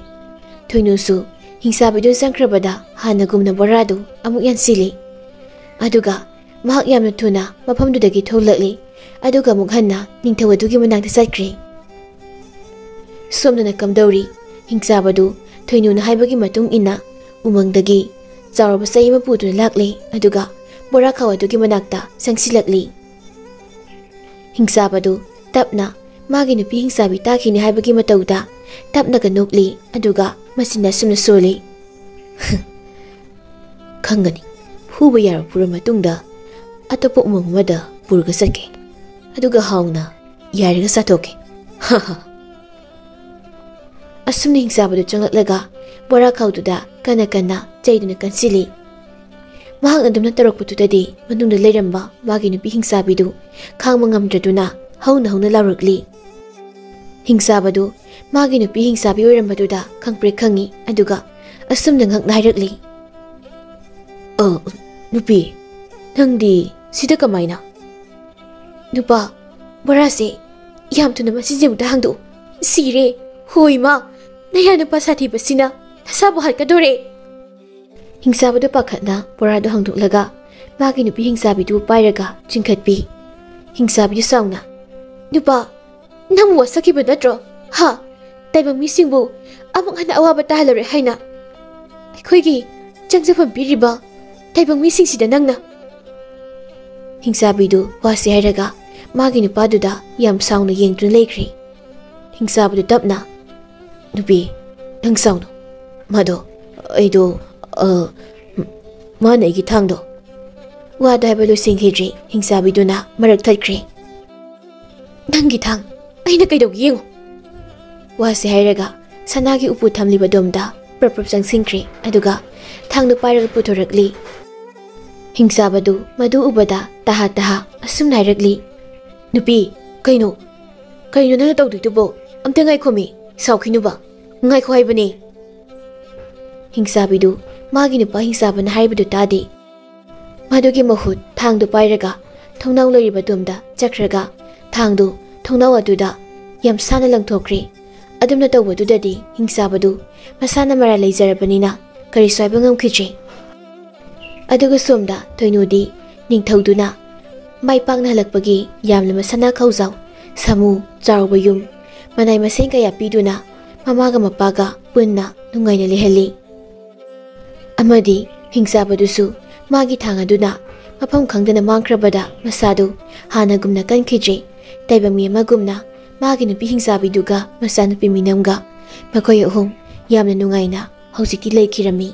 ꯊꯣꯏꯅꯨꯁꯨ ꯍꯤꯡꯆꯥꯕꯤꯗꯨ ꯆꯪꯈ꯭ꯔꯕꯗ ꯍꯥꯟꯅꯒꯨꯝꯅ ꯕꯣꯔꯥꯗꯨ ꯑꯃꯨꯛ ꯌꯥꯟꯁꯤꯜꯂꯤ꯫ ꯑꯗꯨꯒ ꯃꯍꯥꯛ ꯌꯥꯝꯅ ꯊꯨꯅ ꯃꯐꯝꯗꯨꯗꯒꯤ ꯊꯣꯛꯂꯛꯂꯤ, ꯑꯗꯨꯒ ꯑꯃꯨꯛ ꯍꯟꯅ ꯅꯤꯡꯊꯧ ꯑꯗꯨꯒꯤ ꯃꯅꯥꯛꯇ ꯆꯠꯈ꯭ꯔꯦ꯫ ꯁꯣꯝꯗꯅ ꯀꯝꯗꯧꯔꯤ? ꯍꯤꯡꯆꯥꯕꯗꯨ ꯊꯣꯏꯅꯨꯅ ꯍꯥꯏꯕꯒꯤ ꯃꯇꯨꯡ ꯏꯟꯅ ꯎꯃꯪꯗꯒꯤ ꯆꯥꯎꯔꯕ ꯆꯩ ꯑꯃ ꯄꯨꯗꯨꯅ ꯂꯥꯛꯂꯦ, ꯑꯗꯨꯒ ꯕꯣꯔꯥ ꯈꯥꯎ ꯑꯗꯨꯒꯤ ꯃꯅꯥꯛꯇ ꯆꯪꯁꯤꯜꯂꯛꯂꯤ꯫ ꯍꯤꯡꯆꯥꯕꯗꯨ ꯇꯞꯅ ꯃꯥꯒꯤ ꯅꯨꯄꯤ ꯍꯤꯡꯆꯥꯕꯤ ꯇꯥꯈꯤꯅꯤ ꯍꯥꯏꯕꯒꯤ ꯃꯇꯧꯗ ꯇꯞꯅꯒ ꯅꯣꯛꯂꯤ, ꯑꯗꯨꯒ ꯃꯆꯤꯟ ꯑꯁꯨꯝꯅ ꯁꯣꯜꯂꯤ꯫ "ꯈꯪꯒꯅꯤ, ꯐꯨꯕ ꯌꯥꯕ ꯐꯨꯔ ꯃꯇꯨꯡꯗ ꯑꯇꯣꯞꯄ ꯎꯃꯪ ꯑꯃꯗ ꯄꯨꯔꯒ ꯆꯠꯀꯦ, ꯑꯗꯨꯒ ꯍꯥꯎꯅ ꯌꯥꯏꯔꯒ ꯆꯥꯊꯣꯛꯀꯦ꯫" ꯑꯁꯨꯝꯅ ꯍꯤꯡꯆꯥꯕꯗꯨ ꯆꯪꯂꯛꯂꯒ ꯕꯣꯔꯥ ꯈꯥꯎꯗꯨꯗ ꯀꯟꯅ ꯀꯟꯅ ꯆꯩꯗꯨꯅ ꯀꯟꯁꯤꯜꯂꯤ꯫ ꯃꯍꯥꯛꯅ ꯑꯗꯨꯝꯅ ꯇꯧꯔꯛꯄꯗꯨꯗꯗꯤ ꯃꯅꯨꯡꯗ ꯂꯩꯔꯝꯕ ꯃꯥꯒꯤ ꯅꯨꯄꯤ ꯍꯤꯡꯆꯥꯕꯤꯗꯨ ꯈꯥꯡꯕ ꯉꯝꯗ꯭ꯔꯗꯨꯅ ꯍꯧꯅ ꯍꯧꯅ ꯂꯥꯎꯔꯛꯂꯤ꯫ ꯍꯤꯡꯆꯥꯕꯗꯨ ꯃꯥꯒꯤ ꯅꯨꯄꯤ ꯍꯤꯡꯆꯥꯕꯤ ꯑꯣꯏꯔꯝꯕꯗꯨꯗ ꯈꯪꯄ꯭ꯔꯦꯛ ꯈꯪꯉꯤ, ꯑꯗꯨꯒ ꯑꯁꯨꯝꯅ ꯉꯛꯅ ꯍꯥꯏꯔꯛꯂꯤ꯫ ꯑ, ꯅꯨꯄꯤ, ꯅꯪꯗꯤ ꯁꯤꯗ ꯀꯃꯥꯏꯅ? ꯅꯨꯄꯥ, ꯕꯣꯔꯥꯁꯦ ꯌꯥꯝ ꯊꯨꯅ ꯃꯆꯤꯟꯁꯦ ꯑꯃꯨꯛꯇ ꯍꯥꯡꯗꯣꯛꯎ꯫ ꯁꯤꯔꯦ꯫ ꯍꯣꯏ, ꯃꯥ, ꯅꯌꯥ ꯅꯨꯄꯥ ꯁꯥꯊꯤꯕꯁꯤꯅ ꯅꯁꯥꯕꯨ ꯍꯥꯠꯀꯗꯣꯔꯦ꯫ ꯍꯤꯡꯆꯥꯕꯗꯨ ꯄꯥꯈꯠꯅ ꯕꯣꯔꯥꯗꯨ ꯍꯥꯡꯗꯣꯛꯂꯒ ꯃꯥꯒꯤ ꯅꯨꯄꯤ ꯍꯤꯡꯆꯥꯕꯤꯗꯨ ꯄꯥꯏꯔꯒ ꯆꯤꯡꯈꯠꯄꯤ꯫ ꯍꯤꯡꯆꯥꯕꯤꯗꯨ ꯁꯥꯎꯅ, "ꯅꯨꯄꯥ, ꯅꯪꯕꯨ ꯋꯥꯁꯛꯈꯤꯕ ꯅꯠꯇ꯭ꯔꯣ? ꯍꯥ? ꯇꯥꯏꯕꯪ ꯃꯤꯁꯤꯡꯕꯨ ꯑꯃꯨꯛ ꯍꯟꯅ ꯑꯋꯥꯕ ꯇꯥꯍꯜꯂꯔꯣꯏ ꯍꯥꯏꯅ ꯑꯩꯈꯣꯏꯒꯤ ꯆꯪꯖꯐꯝ ꯄꯤꯔꯤꯕ ꯇꯥꯏꯕꯪ ꯃꯤꯁꯤꯡꯁꯤꯗ ꯅꯪꯅ?" ꯍꯤꯡꯆꯥꯕꯤꯗꯨ ꯋꯥꯁꯤ ꯍꯥꯏꯔꯒ ꯃꯥꯒꯤ ꯅꯨꯄꯥꯗꯨꯗ ꯌꯥꯝ ꯁꯥꯎꯅ ꯌꯦꯡꯗꯨꯅ ꯂꯩꯈ꯭ꯔꯦ꯫ ꯍꯤꯡꯆꯥꯕꯗꯨ ꯇꯞꯅ, "ꯅꯨꯄꯤ, ꯅꯪ ꯁꯥꯎꯅꯨ꯫ ꯃꯥꯗꯣ, ꯑꯩꯗꯣ, ꯑ, ꯃꯥꯅ ꯑꯩꯒꯤ ꯊꯥꯡꯗꯣ꯫" ꯋꯥꯗꯣ ꯍꯥꯏꯕ ꯂꯣꯏꯁꯤꯟꯈꯤꯗ꯭ꯔꯤ, ꯍꯤꯡꯆꯥꯕꯤꯗꯨꯅ ꯃꯔꯛ ꯊꯠꯈ꯭ꯔꯦ꯫ "ꯅꯪꯒꯤ ꯊꯥꯡ ꯑꯩꯅ ꯀꯩꯗꯧꯒꯦ ꯌꯦꯡꯉꯨ꯫" ꯋꯥꯁꯤ ꯍꯥꯏꯔꯒ ꯁꯅꯥꯒꯤ ꯎꯄꯨ ꯊꯝꯂꯤꯕ ꯑꯗꯣꯝꯗ ꯄ꯭ꯔꯞ ꯄ꯭ꯔꯞ ꯆꯪꯁꯤꯟꯈ꯭ꯔꯦ, ꯑꯗꯨꯒ ꯊꯥꯡꯗꯨ ꯄꯥꯏꯔꯒ ꯄꯨꯊꯣꯔꯛꯂꯤ꯫ ꯍꯤꯡꯆꯥꯕꯗꯨ ꯃꯗꯨ ꯎꯕꯗ ꯇꯍꯥ ꯇꯍꯥ ꯑꯁꯨꯝꯅ ꯍꯥꯏꯔꯛꯂꯤ, "ꯅꯨꯄꯤ, ꯀꯩꯅꯣ? ꯀꯩꯅꯣ ꯅꯪꯅ ꯇꯧꯗꯣꯏꯗꯨꯕꯣ? ꯑꯝꯇ ꯉꯥꯏꯈꯣꯃꯤ, ꯁꯥꯎꯈꯤꯅꯨꯕ꯫ ꯉꯥꯏꯈꯣ ꯍꯥꯏꯕꯅꯦ꯫" ꯍꯤꯡꯆꯥꯕꯤꯗꯨ ꯃꯥꯒꯤ ꯅꯨꯄꯥ ꯍꯤꯡꯆꯥꯕꯅ ꯍꯥꯏꯕꯗꯨ ꯇꯥꯗꯦ꯫ ꯃꯗꯨꯒꯤ ꯃꯍꯨꯠ ꯊꯥꯡꯗꯨ ꯄꯥꯏꯔꯒ ꯊꯣꯡꯅꯥꯎ ꯂꯩꯔꯤꯕ ꯑꯗꯣꯝꯗ ꯆꯠꯈ꯭ꯔꯒ ꯊꯥꯡꯗꯨ ꯊꯣꯡꯅꯥꯎ ꯑꯗꯨꯗ ꯌꯥꯝ ꯁꯥꯟꯅ ꯂꯪꯊꯣꯛꯈ꯭ꯔꯦ꯫ ꯑꯗꯨꯝꯅ ꯇꯧꯕꯗꯨꯗꯗꯤ ꯍꯤꯡꯆꯥꯕꯗꯨ ꯃꯁꯥꯅ ꯃꯔꯥꯜ ꯂꯩꯖꯔꯕꯅꯤꯅ ꯀꯔꯤꯁꯨ ꯍꯥꯏꯕ ꯉꯝꯈꯤꯗ꯭ꯔꯦ꯫ ꯑꯗꯨꯒ ꯁꯣꯝꯗ ꯊꯣꯏꯅꯨꯗꯤ ꯅꯤꯡꯊꯧꯗꯨꯅ ꯃꯥꯏ ꯄꯥꯛꯅ ꯍꯜꯂꯛꯄꯒꯤ ꯌꯥꯝꯂꯕ ꯁꯅꯥ ꯈꯧꯖꯥꯎ, ꯁꯥꯃꯨ, ꯆꯥꯎꯕ ꯌꯨꯝ, ꯃꯅꯥꯏ ꯃꯁꯤꯡ ꯀꯌꯥ ꯄꯤꯗꯨꯅ ꯃꯃꯥꯒ ꯃꯄꯥꯒ ꯄꯨꯟꯅ ꯅꯨꯡꯉꯥꯏꯅ ꯂꯩꯍꯜꯂꯤ꯫ ꯑꯃꯗꯤ ꯍꯤꯡꯆꯥꯕꯗꯨꯁꯨ ꯃꯥꯒꯤ ꯊꯥꯡ ꯑꯗꯨꯅ ꯃꯐꯝ ꯈꯪꯗꯅ ꯃꯥꯡꯈ꯭ꯔꯕꯗ ꯃꯁꯥꯗꯨ ꯍꯥꯟꯅꯒꯨꯝꯅ ꯀꯟꯈꯤꯗ꯭ꯔꯦ꯫ ꯇꯥꯏꯕꯪ ꯃꯤ ꯑꯃꯒꯨꯝꯅ ꯃꯥꯒꯤ ꯅꯨꯄꯤ ꯍꯤꯡꯆꯥꯕꯤꯗꯨꯒ ꯃꯆꯥꯅꯨꯄꯤ ꯃꯤꯅꯝꯒ ꯃꯈꯣꯏ ꯑꯍꯨꯝ ꯌꯥꯝꯅ ꯅꯨꯡꯉꯥꯏꯅ ꯍꯧꯖꯤꯛꯇꯤ ꯂꯩꯈꯤꯔꯝꯃꯤ꯫